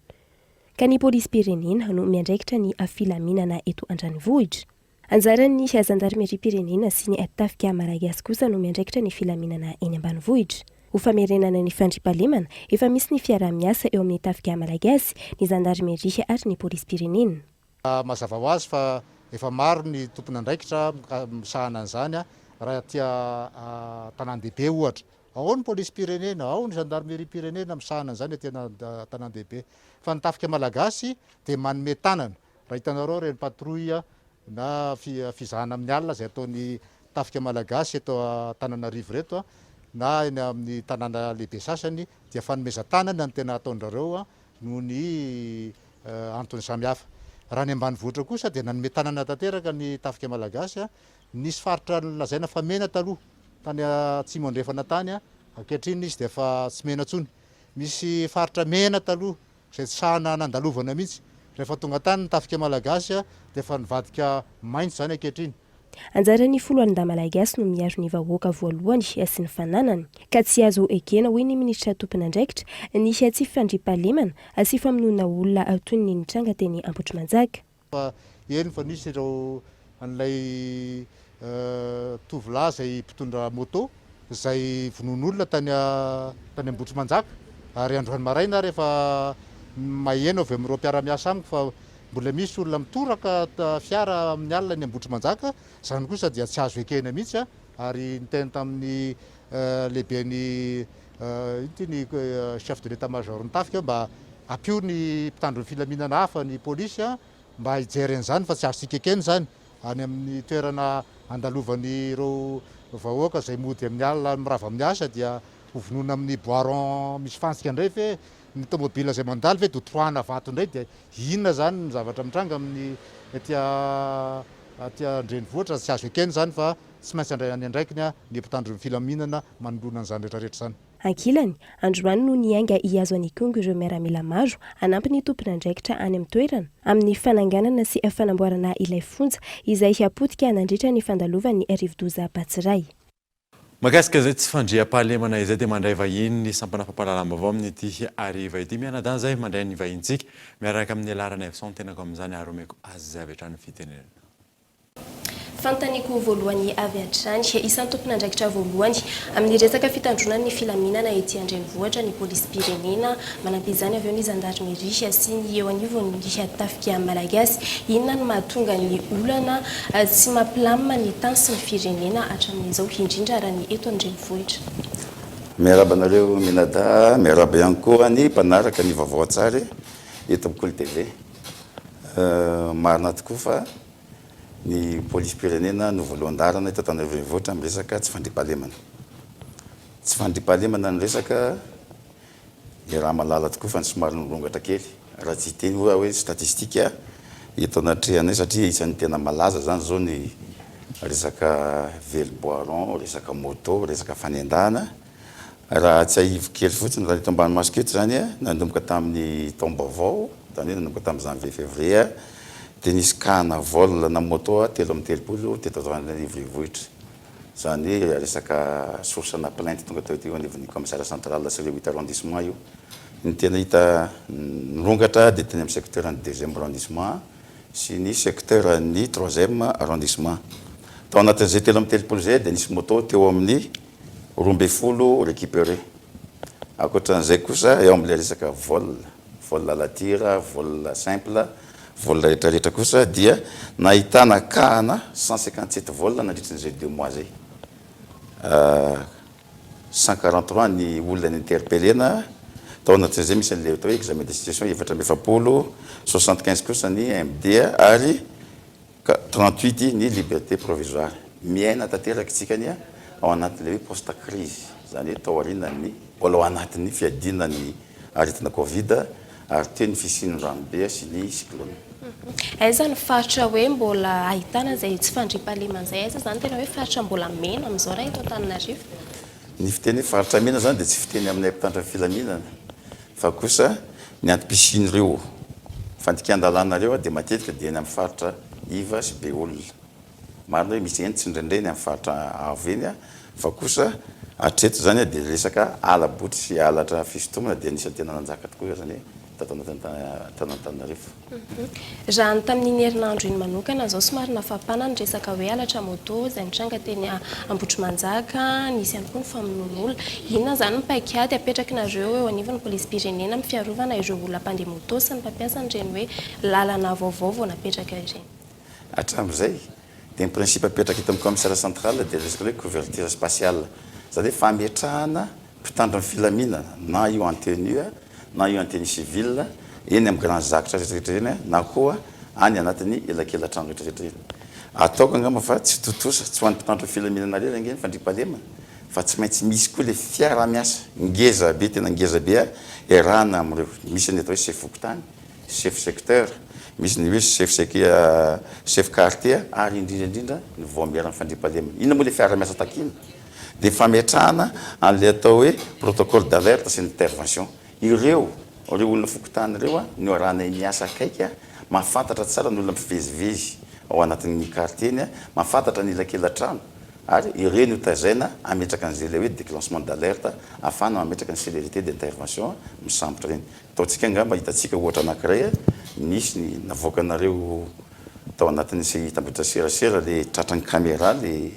Ka ny polisim-pirenena no miandraikitra ny filaminana eto an-dranivohitra. Anjaran'ny zandarimeriam-pirenena sy ny tafika malagasy kosa no miandraikitra ny filaminana eny ambanivohitra. Ho famerenana ny fandriampahalemana, efa misy ny fiaraha-miasa eo amin'ny tafika malagasy, ny zandarimeria ary ny polisim-pirenena. Mazava ho azy fa efa maro ny tompon'andraikitra misahana an'izany raha aty an-tanàn-dehibe ohatra. Ao ny polisim-pirenena, ao ny zandarimeriam-pirenena misahana an'izany aty an-tanàn-dehibe. Fa ny tafika malagasy dia manome tanana. Raha hitanareo ireny patrouille na fizahana amin'ny alina izay ataon'ny tafika malagasy eto Antananarivo ireto na eny amin'ny tanàna lehibe sasany dia fanomezan-tanana no tena ataon-drareo noho ny antony samihafa. Raha ny ambanivohitra kosa dia nanome tanana tanteraka ny tafika malagasy. Nisy faritra nolazaina fa mena taloha tany atsimo andrefana tany, ankehitriny izy dia efa tsy mena intsony. Misy faritra mena taloha izay tsy sahy nandalovana mihitsy. Rehefa tonga tany ny tafika malagasy dia efa nivadika maitso izany ankehitriny. Anjaran'ny foloalindahy malagasy no miaro ny vahoaka voalohany sy ny fananany. Ka tsy azo ekena, hoy ny minisitra tompon'andraikitra, ny tsy fandriampahalemana sy famonoana olona toy ny nitranga teny Ambohitrimanjaka. Fa eny fa nisy ireo an'ilay tovolahy izay mpitondra moto izay vonoin'olona tany tany Ambohitrimanjaka ary androany maraina ary efa maheno avy amin'ireo mpiara-miasa amiko fa mbola misy olona mitoraka fiara amin'ny alina any Ambohitrimanjaka, izany kosa dia tsy azo ekena mihitsy ary niteny tamin'ny lehiben'ny ino ity ny chef de l'etat major ny tafika mba ampio ny mpitandro ny filaminana hafa ny polisy mba hijery an'izany fa tsy azontsika ekena izany any amin'ny toerana andalovan'ireo vahoaka izay mody amin'ny alina mirava amin'ny asa dia ho vonoina amin'ny bois rond misy fantsika indray ve ny tomobile izay mandalo ve dia ho toroahana vato indray dia inona izany ny zavatra mitranga amin'ny aty aty an-drenivohitra tsy azo ekena izany fa Tsy maintsy handray ny andraikiny ny mpitandro ny filaminana manoloana an'izany rehetra rehetra izany. Ankilany, androany no niainga hihazo an'Ikongo ireo miaramila maro hanampy ny tompon'andraikitra any amin'ny toerana amin'ny fananganana sy fanamboarana ilay fonja izay potika nandritra ny fandalovan'ny rivodoza Batsirai. Mahakasika izay tsy fandriampahalemana izay dia mandray vahiny ny sampana fampahalalam-baovao amin'ity hariva ity. Mianadahy izay mandray ny vahintsika miaraka amin'ny Laranaivoson tenako amin'izany ary omeko azy izay avy hatrany ny fitenenana. Fanontaniako voalohany avy hatrany, isan'ny tompon'andraikitra voalohany amin'ny resaka fitandroana ny filaminana ety an-drenivohitra ny polisim-pirenena, manampy izany avy eo ny zandarimeria sy ny eo anivon'ny tafika malagasy. Inona no mahatonga ny olana tsy mampilamina ny tany sy ny firenena hatramin'izao, indrindra raha ny eto an-drenivohitra? Miarahaba anareo mianadahy, miarahaba ihany koa ny mpanaraka ny vaovao an-tsary eto amin'ny Kolo TV. Marina tokoa fa ny polisim-pirenena no voalohan-dalana eto Antananarivo Renivohitra amin'ny resaka tsy fandriampahalemana. Tsy fandriampahalemana ny resaka iaraha-mahalala tokoa fa ny somary nirongatra kely, raha tsy hiteny moa aho hoe statistique eto anatrehanay satria isan'ny tena malaza izany izao ny resaka vely bois rond, resaka moto, resaka fanendahana. Raha tsiahiviko kely fotsiny, raha eto ambany masoko eto izany, nanomboka tamin'ny taom-baovao, izany hoe nanomboka tamin'ny janvier février, dia nisy cas-na vol na moto 33 teto Antananarivo renivohitra. Izany hoe resaka source-na plainte tonga teo teo anivon'ny commissariat central sy ireo huit arrondissement io. Ny tena hita nirongatra dia teny amin'ny secteur ny deuxième arrondissement sy ny secteur ny troisième arrondissement. Tao anatin'izay 33 izay dia nisy moto teo amin'ny 12 récupéré. Ankoatran'izay kosa eo amin'ilay resaka vol, vol à la tire, vol simple, vol rehetra rehetra kosa dia nahitana cas-na 157 vol nandritran'izay deux mois izay. 143 ny olona ni-interpeller-na, tao anatin'izay misy an'ilay atao hoe examen de situation 44, 75 kosa ny MD ary Ka 38 ny liberté provisoire. Miaina tanteraka isika anie ao anatin'ilay hoe post crise, izany hoe taorianan'ny, mbola ao anatin'ny fiadiana ny aretina covid Ary teo ny fisian'ny ranobe sy ny cyclone. Aiza ny faritra hoe mbola ahitana izay tsy fandriampahalemana izay? Aiza izany tena hoe faritra mbola mena amin'izao raha eto Antananarivo? Ny fiteny hoe faritra mena izany dia tsy fiteny aminay mpitandro ny filaminana fa kosa ny antom-pisian'ireo fandikan-dalàna ireo dia matetika dia eny amin'ny faritra iva sy be olona. Marina hoe misy eny tsindraindray eny amin'ny faritra avo eny fa kosa hatreto izany dia resaka hala-botry sy halatra fisintomana dia anisan'ny tena nanjaka tokoa izany tato anatin'ny tanàn'Antananarivo. Raha ny tamin'iny herinandro iny manokana izao somary nafampana ny resaka hoe halatra moto izay nitranga teny Ambohitrimanjaka, nisy ihany koa ny famonoan'olona. Inona izany ny paikady apetrakinareo eo anivon'ny polisim-pirenena amin'ny fiarovana ireo olona mpandeha moto sy ny mpampiasa an'ireny hoe lalana vaovao vao napetraka ireny? Hatramin'izay, dia ny principe apetraka eto amin'ny Commissariat central dia resaka hoe couverture spatiale, izany hoe fametrahana mpitandro ny filaminana na io en tenue na io en tenue civile eny amin'ny grands actes rehetra rehetra eny na koa any anatin'ny elakelatrano rehetra rehetra eny. Ataoko angamba fa tsy tontosa, tsy ho an'ny mpitandro ny filaminana irery ange ny fandriampahalemana fa tsy maintsy misy koa ilay fiaraha-miasa ngeza be, tena ngeza be iarahana amin'ireo, misy ny atao hoe chef fokontany, chef secteur, misy ny hoe chef chef quartier ary indrindra indrindra ny vaomieran'ny fandriampahalemana. Inona moa ilay fiaraha-miasa takiana? Dia fametrahana an'ilay atao hoe protocole d'alerte sy d'intervention. Ireo ireo olona fokontany ireo no arahanay miasa akaiky, mahafantatra tsara ny olona mpivezivezy ao anatin'ny quartier-ny, mahafantatra ny elakela-trano ary ireo no tazaina hametraka an'izay ilay hoe déclenchement d'alerte ahafahana mametraka ny célérité d'intervention misambotra ireny. Ataontsika angamba hitantsika ohatra anankiray, nisy ny navoakanareo tao anatin'ny se tambajotra serasera le tratran'ny camera le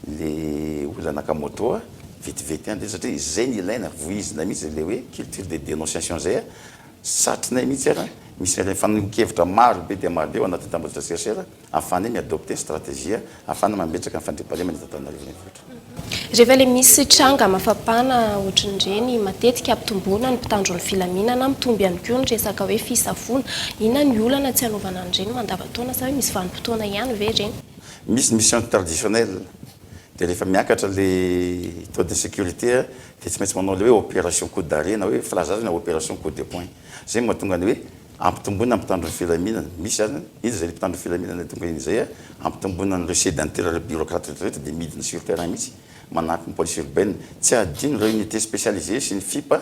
le olona naka moto vetivety ihany satria izay no ilaina voizina mihitsy le hoe culture de dénonciation zay satrinay mihitsy ara misy an'ireny fanehoan-kevitra maro be dia maro be ao anatin'ny tambajotra serasera Ahafahanay mi-adopter stratégie ahafahana mametraka ny fandriampahalemana eto Antananarivo Renivohitra. Rehefa ilay misy tranga mafampana ohatrin'ireny, matetika ampitomboina ny mpitandro ny filaminana, mitombo ihany koa ny resaka hoe fisafoana. Inona ny olana tsy hanaovana an'ireny mandavantaona sa hoe misy vanim-potoana ihany ve ireny? Misy ny mission traditionnelle, dia rehefa miakatra ilay taux d'insécurité dia tsy maintsy manao ilay hoe opération coup d'arrêt na hoe filaza azy na opération coup de poing. Izay no mahatonga ny hoe Ampitomboina ny mpitandro ny filaminana, misy zany, iza izay mpitandro ny filaminana tonga eny izay a, ampitomboina an'ireo sédentaires ireo bureaucrates rehetra rehetra dia midina sur terrain mihitsy manampy ny police urbaine, tsy adino ireo unité spécialisée sy ny FIP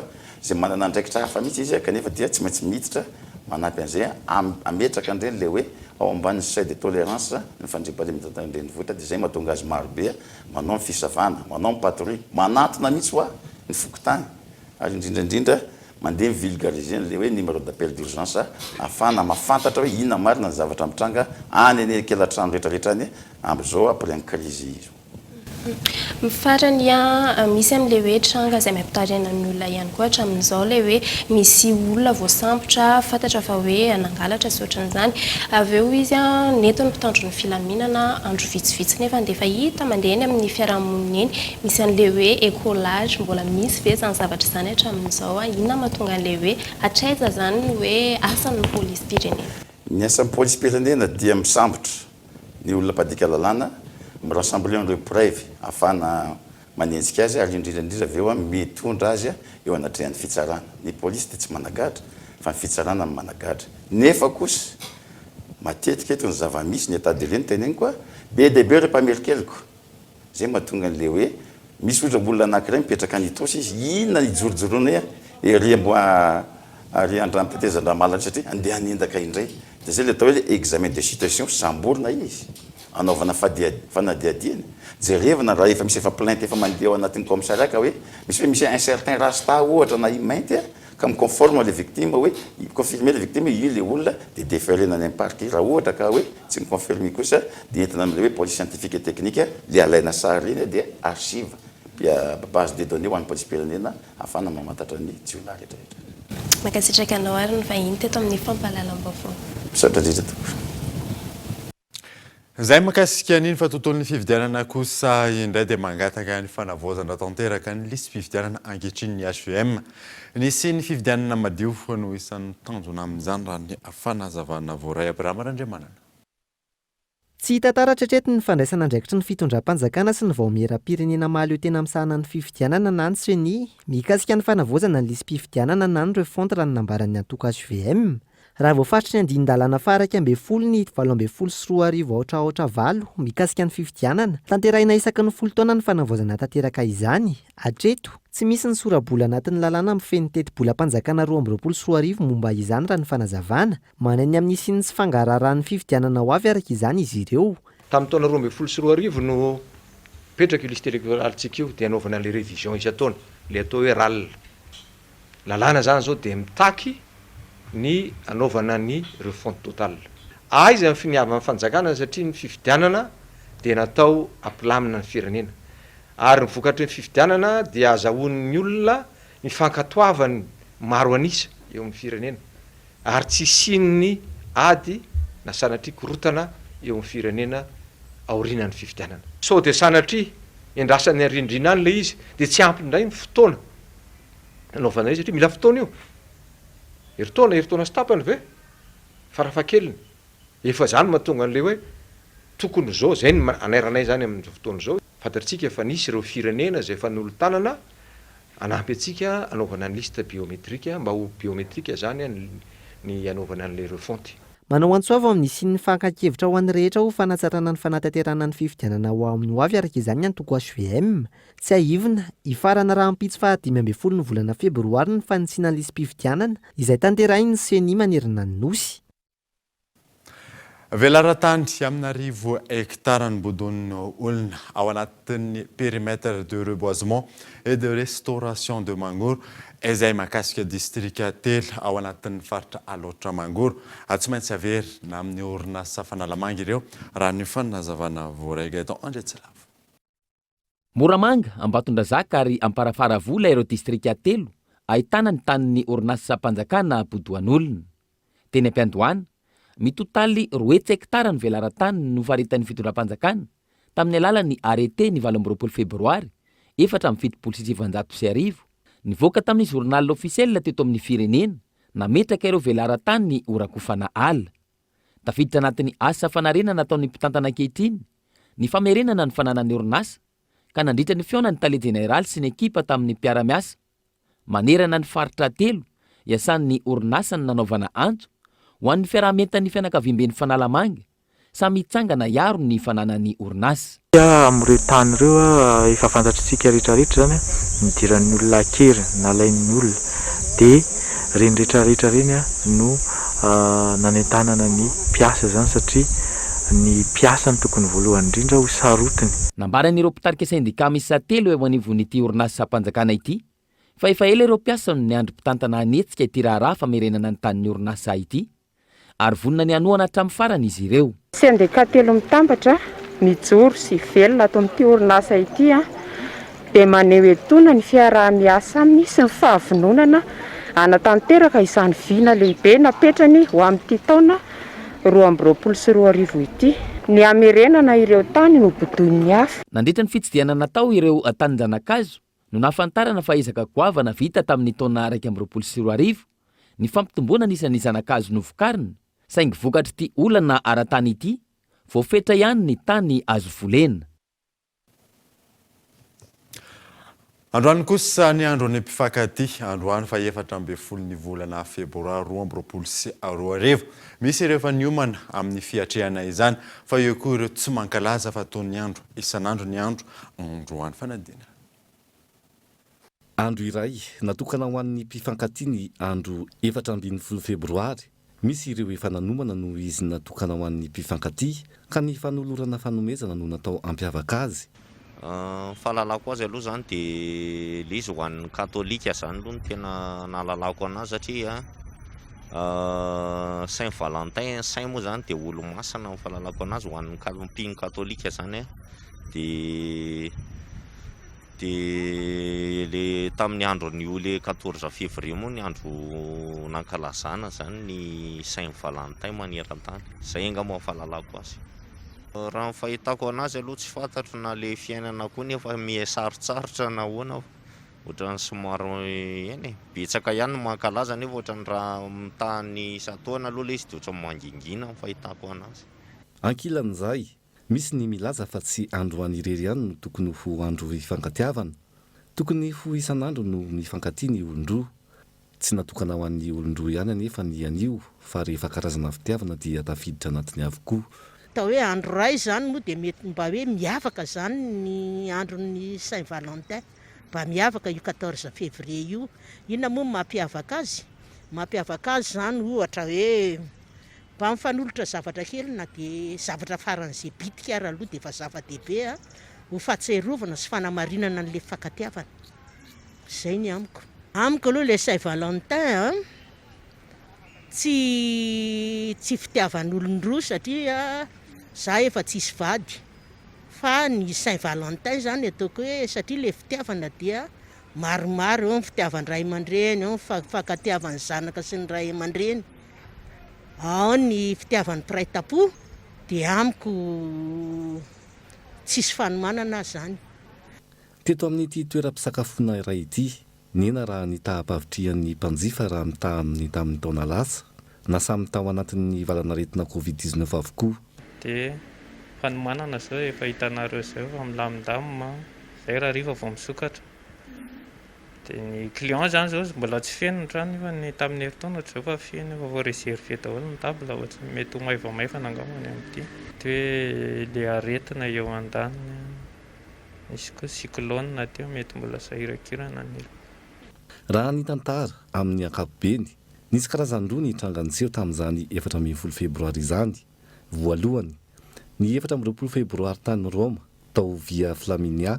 izay manana andraikitra hafa mihitsy izy kanefa dia tsy maintsy miditra manampy an'izay hametraka an'ireny ilay hoe ao ambanin'ny seuil de tolérance ny fandriampahalemana eto an-drenivohitra dia izay mahatonga azy marobe manao ny fisavana, manao ny patrouille, manantona mihitsy hoa ny fokontany ary indrindra indrindra Mandeha mi-vulgariser an'ilay hoe numéro d'appel d'urgence ahafahana mahafantatra hoe inona marina ny zavatra mitranga any anelakelan-trano rehetra rehetra any amin'izao après ny crise izao. Ny farany an, misy amin'ilay hoe tranga izay mampitaraina ny olona ihany koa hatramin'izao ilay hoe misy olona voasambotra fantatra fa hoe nangalatra sy ohatran'izany, avy eo izy an nentin'ny mpitandro ny filaminana andro vitsivitsy nefa dia efa hita mandeha eny amin'ny fiarahamonina eny Misy an'ilay hoe écolage, mbola misy ve izany zavatra izany hatramin'izao? Inona mahatonga an'ilay hoe hatraiza izany ny hoe asan'ny polisim-pirenena? Ny asan'ny polisim-pirenena dia misambotra ny olona mpadika lalàna, mi-rassembler an'ireo preuves ahafahana manenjika azy ary indrindra indrindra avy eo mitondra azy eo anatrehan'ny fitsarana. Ny polisy dia tsy managadra fa ny fitsarana no managadra. Nefa kosa matetika eto ny zava-misy, ny état de lieu no teneniko, be dia be ireo mpamerin-keloka. Zay mahatonga an'le hoe misy ohatra olona anakiray mipetraka any Itaosy izy, inona ny ijorojoroany ery amboa ary Andranotetezan-dRamala ery satria andeha hanendaka indray. De zay le atao hoe le examen de situation, samborina izy, anaovana fanadihadiana, jerevana raha efa misy efa plainte efa mandeha ao anatin'ny commissariat ka hoe misy hoe misy un certain rasta ohatra na i mainty a, ka mi-conforme le victime hoe, mi-confirmer le victime hoe io le olona dia deferena any amin'ny parquet, raha ohatra ka hoe tsy mi-confirmer kosa dia entina amin'ilay hoe police scientifique et technique le alaina sary ireny dia archive, base de données ho an'ny polisim-pirenena ahafahana mamantatra ny jiolahy rehetra rehetra. Mankasitraka anao ary ny vahiny teto amin'ny fampahalalam-baovao. Misaotra indrindra tompoko. Izay mikasika an'iny fa tontolon'ny fifidianana kosa indray dia mangataka ny fanavaozana tanteraka ny lisi-pifidianana ankehitriny ny hvm. Ny hisian'ny fifidianana madio no isan'ny tanjona amin'izany raha ny fanazavana voaray Abraham Randriamanana. Tsy hita taratra hatreto ny fandraisana andraikitry ny fitondram-panjakana sy ny vaomieram-pirenena mahaleo tena misahana ny fifidianana na ny Ceni mikasika ny fanavaozana ny lisi-pifidianana na ny refonte raha ny nambaran'ny antoko hvm. Raha voafaritry ny andinin-dalàna faha 11 ny 2018 aotra aotra valo mikasika ny fifidianana, tanterahina isaky ny folo taona ny fanavaozana tanteraka izany. Hatreto, tsy misy ny sora-bola anatin'ny lalàna mifehy ny tetibolam-panjakana 2022 momba izany raha ny fanazavana. Manahy ny amin'ny hisian'ny tsy fangaraharahan'ny fifidianana ho avy araka izany izy ireo. Tamin'ny taona 2012 no nipetraka io liste électorale-ntsika io dia anaovana an'ilay révision isan-taona, ilay atao hoe RAL. Lalàna izany izao dia mitaky ny anaovana ny refonte totale. Aiza ny finiavan'ny fanjakana satria ny fifidianana dia natao hampilamina ny firenena. Ary ny vokatry ny fifidianana dia azahoan'ny olona ny fankatoavan'ny maro an'isa eo amin'ny firenena ary tsy hisian'ny ady na sanatria korontana eo amin'ny firenena aorianan'ny fifidianana. Sao dia sanatria endrasan'ny arindrina any ilay izy dia tsy ampy indray ny fotoana hanaovana izy satria mila fotoana io. Herintaona, herintaona sy tapany ve? Farafahakeliny. Efa izany no mahatonga an'ilay hoe tokony izao, izay no anairanay izany amin'izao fotoana izao. Fantatsika fa nisy ireo firenena izay efa nolo-tanana hanampy antsika hanaovana ny liste biométrique, mba ho biométrique izany ny hanaovana an'ilay refonte. Manao antso avo amin'ny hisian'ny fakan-kevitra ho an'ny rehetra ho fanatsarana ny fanatanterahana ny fifidianana ho amin'ny ho avy araka izany ny antoko hvm. Tsiahivina, hifarana rahampitso faha 15 ny volana febroary ny fanitsiana ny lisi-pifidianana izay tanterahin'ny Ceni manerana ny Nosy. Velaran-tany amin'arivo hektara ny bodon'ny olona ao anatin'ny périmètre de reboisement et de restauration de Mangoro izay mahakasika distrika telo ao anatin'ny faritra Alaotra Mangoro. Tsy maintsy averina amin'ny orinasa Fanalamanga ireo raha ny fanazavana voaray Gaëtan Andriatsilavo. Moramanga, Ambatondrazaka ary Amparafaravola ireo distrika telo ahitana ny tanin'ny orinasam-panjakana bodoan'olona. Teny am-piandohana, mitotaly 200 hektara ny velaran-tany nofaritan'ny fitondram-panjakana tamin'ny alalan'ny arrêté ny 28 febroary 1974, nivoaka tamin'ny Journal officiel teto amin'ny firenena, nametraka ireo velaran-tany horakofana ala. Tafiditra anatin'ny asa fanarenana ataon'ny mpitantana ankehitriny ny famerenana ny fananan'ny orinasa ka nandritra ny fihaonan'ny tale jeneraly sy ny ekipa tamin'ny mpiara-miasa manerana ny faritra telo iasan'ny orinasa ny nanaovana antso ho an'ny fiaraha-mientan'ny fianakaviamben'ny Fanalamanga samy hitsangana hiaro ny fananan'ny orinasa. Amin'ireo tany ireo efa fantatr'tsika rehetra rehetra izany nidiran'ny olona an-keriny, nalain'ny olona dia ireny rehetra rehetra ireny no nanentanana ny mpiasa izany satria ny mpiasa no tokony voalohany indrindra ho sarotiny. Nambaran'ireo mpitarika sendika miisa telo eo anivon'ity orinasam-panjakana ity fa efa ela ireo mpiasa no niandry mpitantana hanetsika ity raharaha famerenana ny tanin'ny orinasa ity ary vonona ny hanohana hatramin'ny farany izy ireo. Sendika telo mitambatra, mijoro sy velona ato amin'ity orinasa ity dia maneho etoana ny fiaraha-miasa aminy sy ny fahavononana hanatanteraka izany vina lehibe napetrany ho amin'ity taona 2022 ity, ny hamerenana ireo tany nobodoin'ny hafa. Nandritra ny fitsidihana natao ireo tanin-janakazo no nahafantarana fa ezaka goavana vita tamin'ny taona 2021 ny fampitomboana ny isan'ny zana-kazo novokarina, saingy vokatr'ity olana ara-tany ity, voafetra ihany ny tany azo volena. Androany kosa ny andron'ny mpifankatia, androany faha 14 ny volana febroary 2022. Misy ireo efa niomana amin'ny fiatrehana izany, fa eo koa ireo tsy mankalaza fa toy ny andro isan'andro ny andro androany fanadinana. Andro iray natokana ho an'ny mpifankatia ny andro 14 febroary. Misy ireo efa nanomana noho izy natokana ho an'ny mpifankatia ka ny fanolorana fanomezana no natao hampiavaka azy. Ny fahalalako azy aloha izany dia ilay izy ho an'ny katolika izany aloha no tena nahalalako anazy satria Saint Valentin, saint moa izany dia olo-masina ny fahalalako anazy ho an'ny mpino katolika izany dia Dia le tamin'ny andron'io le quatorze février moa ny andro nankalazana zany ny Saint Valentin maneran-tany. Zay angamba ny fahalalako azy. Raha ny fahitako anazy aloha tsy fantatro na le fiainana koa nefa miha sarotsarotra na ahoana fa ohatran'ny somary eny e, betsaka ihany ny mankalaza nefa ohatran'ny raha mitaha ny isan-taona aloha le izy dia ohatran'ny mangingina ny fahitako anazy. Ankilan'izay, misy ny milaza fa tsy androany irery ihany no tokony ho andro hifankatiavana. Tokony ho isan'andro no mifankatia ny olon-droa. Tsy natokana ho an'ny olon-droa ihany anefa ny anio fa rehefa karazana fitiavana dia tafiditra anatiny avokoa. Atao hoe andro iray izany moa dia mety mba hoe miavaka izany ny andron'ny Saint Valentin. Mba miavaka io quatorze février io. Inona moa no mampiavaka azy? Mampiavaka azy izany ohatra hoe mba mifanolotra zavatra kely na dia zavatra faran'izay bitika ary aloha dia efa zava-dehibe ho fahatsiarovana sy fanamarinana an'ilay fifankatiavana. Izay ny amiko. Amiko aloha ilay Saint Valentin an, tsy tsy fitiavan'olon-droa satria za efa tsisy vady. Fa ny Saint Valentin zany ataoko hoe satria le fitiavana dia maromaro, eo ny fitiavan-dray aman-dreny, eo ny fifankatiavan'ny zanaka sy ny ray aman-dreny, ao ny fitiavan'ny mpiray tampo, dia amiko tsisy fanomanana zany. Teto amin'ity toeram-pisakafoana iray ity, Nihena raha ny taham-pavitrihan'ny mpanjifa raha mitaha amin'ny tamin'ny taona lasa, na samy tao anatin'ny valanaretina Covid 19 avokoa. Dia fanomanana izao efa hitanareo izao fa milamindamina, izay raha hariva vao misokatra. Dia ny client izany izao mbola tsy feno ny trano nefa ny tamin'ny herintaona ohatr'izao efa feno, efa voa-reserver daholo ny table, ohatran'ny mety ho maivamaivana angamba ny amin'ity. Mety hoe ilay aretina eo andaniny. Nisy koa cyclone teo mety mbola sahirankirana ny. Raha ny tantara, amin'ny ankapobeny, nisy karazany roa ny tranga niseho tamin'izany 14 febroary izany. Voalohany, ny 24 febroary tany Roma, tao Via Flaminia,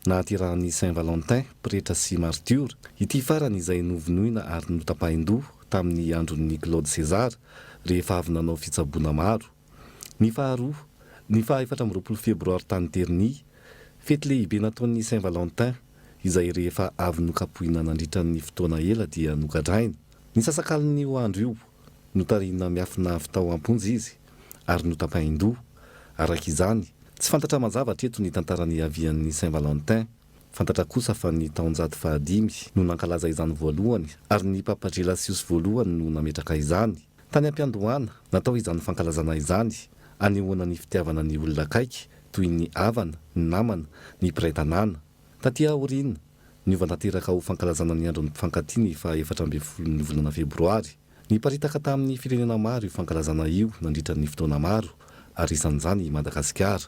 nahaterahan'i Saint Valentin, pretra sy martiora, ity farany izay novonoina ary notapahin-doha tamin'ny andron'i Claude César, rehefa avy nanao fitsaboana maro. Ny faharoa, ny faha 24 febroary tany Terni, fety lehibe nataon'ny Saint Valentin, izay rehefa avy nokapohina nandritra ny fotoana ela dia nogadraina. Ny sasakalin'io andro io, notarihina miafina avy tao am-ponja izy ary notapahin-doha. Araka izany, tsy fantatra mazava hatreto ny tantara niavian'ny Saint Valentin. Fantatra kosa fa ny taonjato fahadimy no nankalaza izany voalohany ary ny Papa Gelasiosy voalohany no nametraka izany. Tany am-piandohana, natao izany fankalazana izany, hanehoana ny fitiavana ny olona akaiky, toy ny havana, ny namana, ny mpiray tanàna. Taty aoriana, niova tanteraka ho fankalazana ny andron'ny mpifankatia ny faha 14 ny volana febroary. Niparitaka tamin'ny firenena maro io fankalazana io nandritra ny fotoana maro, ary isan'izany i Madagasikara.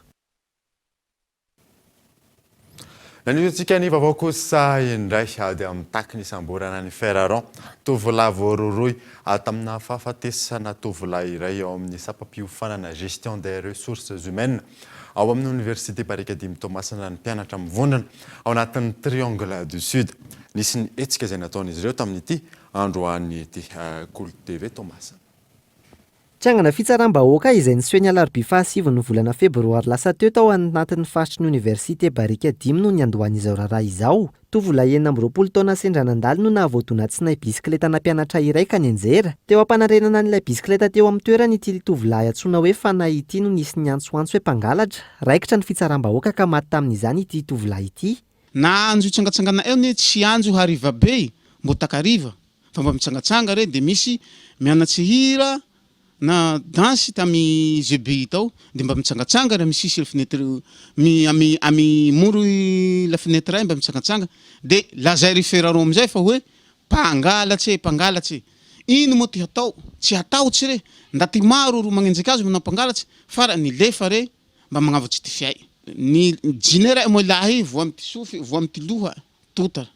Nanohizantsika ny vaovao kosa indray dia mitaky ny hisamborana an'i Ferraron, tovolahy voarohirohy tamina fahafatesana tovolahy iray ao amin'ny sampam-piofanana Gestion des ressources humaines ao amin'ny oniversite Barikadimy Toamasina ny mpianatra mivondrona ao anatin'ny Triangle du Sud. Nisy ny hetsika izay nataon'izy ireo tamin'ity androany ity. Kolo TV Toamasina. Trangana fitsaram-bahoaka izay niseho ny alarobia fahasivin'ny volana febroary lasa teo tao anatin'ny faritry ny oniversite Barika dimy no niandohan'izao raharaha izao. Tovolahy 26 taona sendra nandalo no nahavoadona tsinay bisikileta-na mpianatra iray ka nianjera. Teo am-panarenana an'ilay bisikileta teo amin'ny toerany ity tovolahy antsoina hoe Fanahy ity no nisy niantsoantso hoe mpangalatra. Raikitra ny fitsaram-bahoaka ka maty tamin'izany ity tovolahy ity. Na anjo hitsangatsangana eo ne tsy anjo hariva be mbo takariva Fa mba mitsangatsanga re de misy mianatsy hira na danse tamy GBI tao de mba mitsangatsanga re amy sisy fenetre mi amy amy moro la fenetre ay mba mitsangatsanga de lazay ry feraro amizay fa hoe mpangalatse mpangalatse ino moa ty hatao tsy hatahotsy re ndaty maro ro magnenjeky azy manao mpangalatse fara nilefa re mba magnavotsy ty fiay ny jinera moa lahy voa amy ty sofy voa amy ty loha tota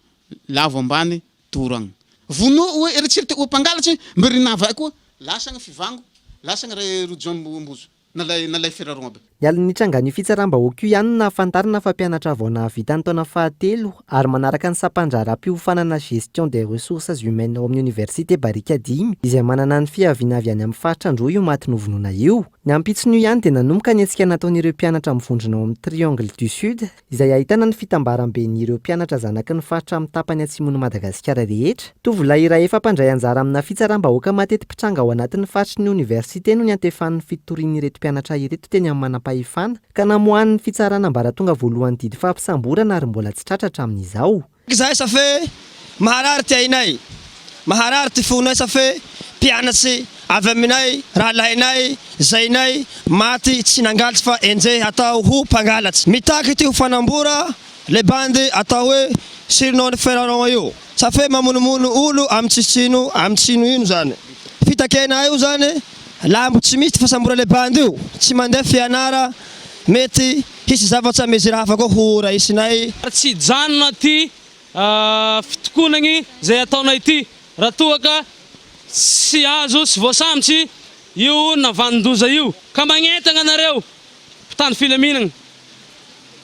lavo ambany Toragna. Vono hoe eritserite ho mpangalatse mbe rinava'e koa lasagna fivango lasagna re rojo ambozo nalay nalay feraron aby. Ny alin'ny nitrangan'io fitsaram-bahoaka io ihany no nahafantarana fa mpianatra vao nahavita ny taona fahatelo ary manaraka ny sampan-draharaham-piofanana Gestion des ressources humaines ao amin'ny oniversite Barikadimy izay manana ny fiaviana avy any amin'ny faritra Androy io maty novonoina io. Ny ampitson'io ihany dia nanomboka ny hetsika nataon'ireo mpianatra mivondrona ao amin'ny Triangle du Sud izay ahitana ny fitambaram-ben'ireo mpianatra zanaky ny faritra amin'ny tapany atsimon'i Madagasikara rehetra. Tovolahy iray efa mpandray anjara amina fitsaram-bahoaka mateti-pitranga ao anatin'ny faritry ny oniversite no niantefan'ny fitorian'ireto mpianatra ireto teny amin'ny manampahefana, ka namoahan'ny fitsarana ambaratonga voalohany didy fampisamborana ary mbola tsy tratra hatramin'izao. Izahay safe maharary ty ainay, maharary ty fonay safe mpianatsy. avy aminay rahalahinay zainay maty tsy nangalatra fa enjehy atao ho mpangalatsy. Mitaky ity ho fanambora le bandy atao hoe surnom Ferraron io. Sa fe mamonomono olo am tsisy tsino am tsy ino ino zany. Fitakena io zany lambo tsy misy ty fasambora le bandy io tsy mandeha fianara mety hisy zavatsa mesure hafa koa ho raisinay. Ary tsy hijanona ity fitokonagny izay ataonay ity raha toa ka tsy azo sy voasambotsy io navanon-doza io ka magnentagna anareo mpitandro filaminagna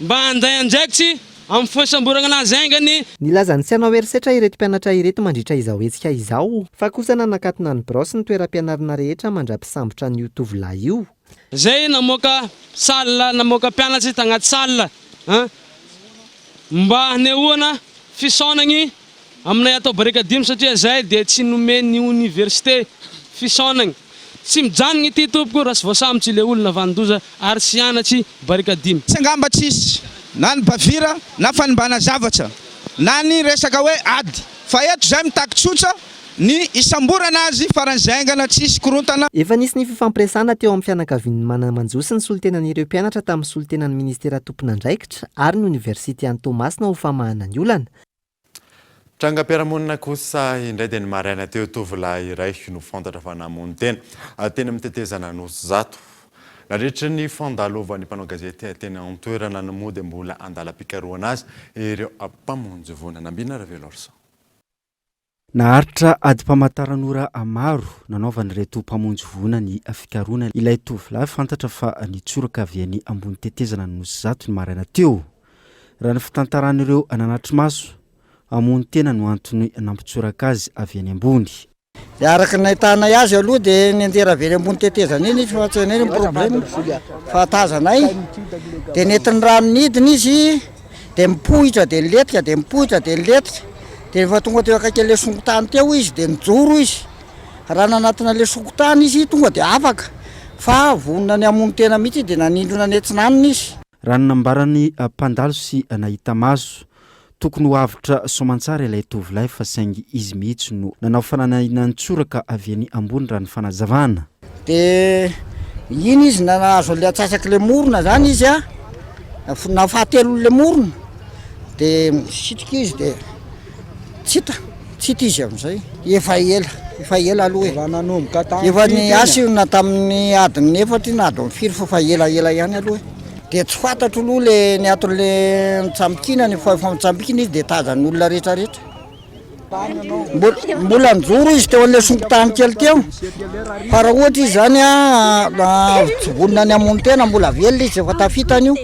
mba handay andraikitsy amin'ny fisamboragna anazy haingany. Nilaza ny tsy hanao herisetra ireto mpianatra ireto mandritra izao hetsika izao, fa kosa nanakatona ny birao sy ny toeram-pianarana rehetra mandra-pisambotra an'io tovolahy io. Zay namoaka salle namoaka mpianatsy tagnaty salle an mba hanehoana fisaonagny aminay atao Barikadimy satria zay dia tsy nomen'ny oniversite fisaonagny. Tsy mijanogny ity tompoko raha tsy voasambotsy le olona vanon-doza ary tsy hianatsy Barikadimy. Tsy angamba tsisy na ny bavira na fanimbana zavatra na ny resaka hoe ady fa eto zay mitaky tsotsa ny hisamborana azy faran'izay haingana tsisy korontana. Efa nisy ny fifampiresahana teo amin'ny fianakavian'ny mana-manjo sy ny solontenan'ireo mpianatra tamin'ny solontenan'ny minisitera tompon'andraikitra ary ny oniversite any Toamasina ho famahana ny olana. Trangam-piarahamonina kosa indray dia ny maraina teo tovolahy iray no fantatra fa namono tena teny amin'ny tetezana Anosizato. Nandritra ny fandalovan'ny mpanao gazety teny an-toerana no moa dia mbola andalam-pikarohana azy ireo mpamonjy voina. Nambina Ravelorson. Naharitra adim-pamantaran'ora maro nanaovan'ireto mpamonjy voina ny fikarohana ilay tovolahy fantatra fa nitsoroka avy eny ambony tetezana Anosizato ny maraina teo. Raha ny fitantaran'ireo nanatri-maso, hamono tena no antony nampitsoraka azy avy eny ambony. Dia araka ny nahitanay azy aloha dia nianjera avy eny ambony tetezana eny izy fa tsy hainay ny problème fa tazanay dia nentin'ny rano nidina izy dia mipoitra dia nilentika dia mipoitra dia nilentika dia rehefa tonga teo akaikin'ilay sonkotany teo izy dia nijoro izy raha nanatona ilay sonkotany izy tonga dia afaka fa vonona ny hamono tena mihitsy dia nanindrona ny atsinanana izy. Raha ny nambaran'ny mpandalo sy nahita maso, tokony ho avotra soamantsara ilay tovolahy fa saingy izy mihitsy no nanao fananahiana nitsoraka avy eny ambony raha ny fanazavana. Dia iny izy nahazo an'ilay antsasak'ilay morona zany izy a, na fahatelon'ilay morona, dia misitrika izy dia tsy hita, tsy hita izy amin'izay. Efa ela, efa ela aloha e. Efa ny asa io na tamin'ny adiny efatra io na adiny firy fa efa elaela ihany aloha e. Dia tsy fantatro aloha le ny anton'le nitsambikinany fa efa mitsambikina izy dia tazan'ny olona rehetra rehetra. Mbola nijoro izy teo an'ilay sompin-tany kely teo fa raha ohatra izy zany a tsy vonona ny hamono tena mbola velona izy efa tafitany io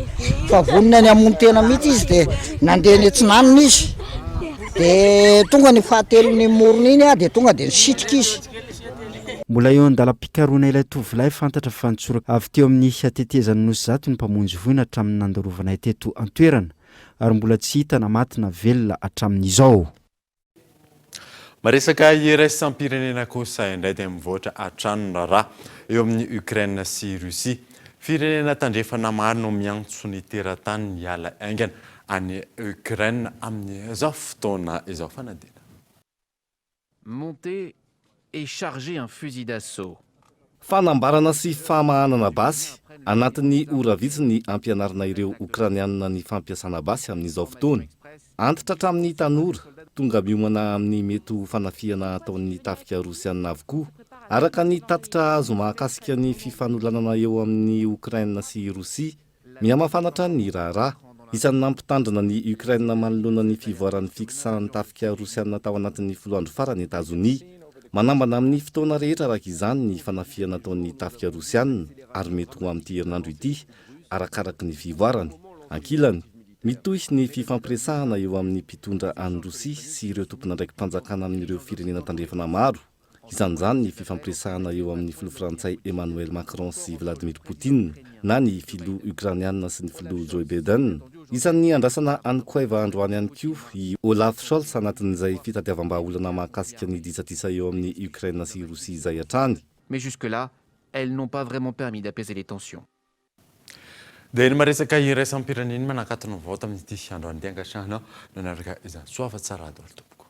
fa vonona ny hamono tena mihitsy izy dia nandeha ny atsinanana izy dia tonga ny fahatelon'ny morona iny a dia tonga dia nisitrika izy. Mbola eo an-dalam-pikarohana ilay tovolahy fantatra fa nitsoraka avy teo amin'ny tetezan'i Nosizato ny mpamonjy voina hatramin'ny nandalovanay teto an-toerana. ary mbola tsy hita na maty na velona hatramin'izao. Maresaka iraisam-pirenena kosa indray dia mivoatra hatrany ny raharaha eo amin'i Ukraine sy Russie. Firenena tandrefana maro no miantso ny terataniny hiala haingana any Ukraine amin'izao fotoana izao. Fanadina. Monter et charger un fusil d'assaut. Fanambarana sy famahanana basy, Anatin'ny ora vitsy ny hampianarana ireo Okrainianina ny fampiasana basy amin'izao fotoana. Antitra hatramin'ny tanora, tonga miomana amin'ny mety ho fanafihana ataon'ny tafika rosiana avokoa. Araka ny tatitra azo mahakasika ny fifanolanana eo amin'i Okraina sy Rosia, Mihamafana hatrany ny raharaha. Isan'ny nampitandrina an'i Ukraine manoloana ny fivoaran'ny fikisahan'ny tafika rosiana tao anatin'ny folo andro farany Etazonia. Manambana amin'ny fotoana rehetra araka izany ny fanafihana ataon'ny tafika rosiana ary mety ho amin'ity herinandro ity arakaraky ny fivoarany. Ankilany, mitohy ny fifampiresahana eo amin'ny mpitondra any Rosia sy ireo tompon'andraiki-panjakana amin'ireo firenena tandrefana maro. Isan'izany ny fifampiresahana eo amin'ny filoha frantsay Emmanuel Macron sy Vladimir Poutine, na ny filoha Ukrainiana sy ny filoha Joe Biden. Isan'ny andrasana any Koiva androany ihany koa i Olaf Scholz anatin'izay fitadiavam-bahaolana mahakasika ny disadisa eo amin'i Ukraine sy Rosia izay hatrany. Mais jusque-là, elles n'ont pas vraiment permis d'apaiser les tensions. Dia ny maresaka iraisam-pirenena manakatona vaovao tamin'ity androany ity ankasitrahana nanaraka izany. Soa fa tsara daholo tompoko.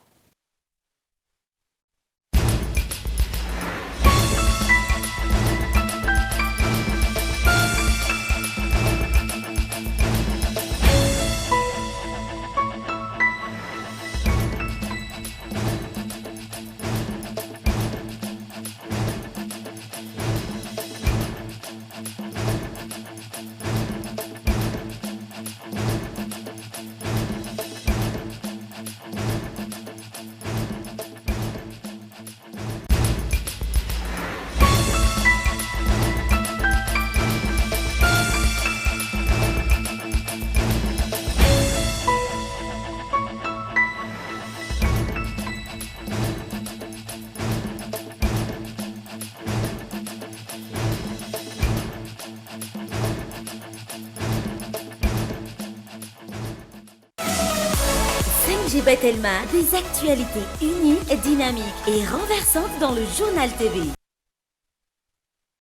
TG by Telma, des actualités uniques, dynamiques et renversantes dans le journal TV.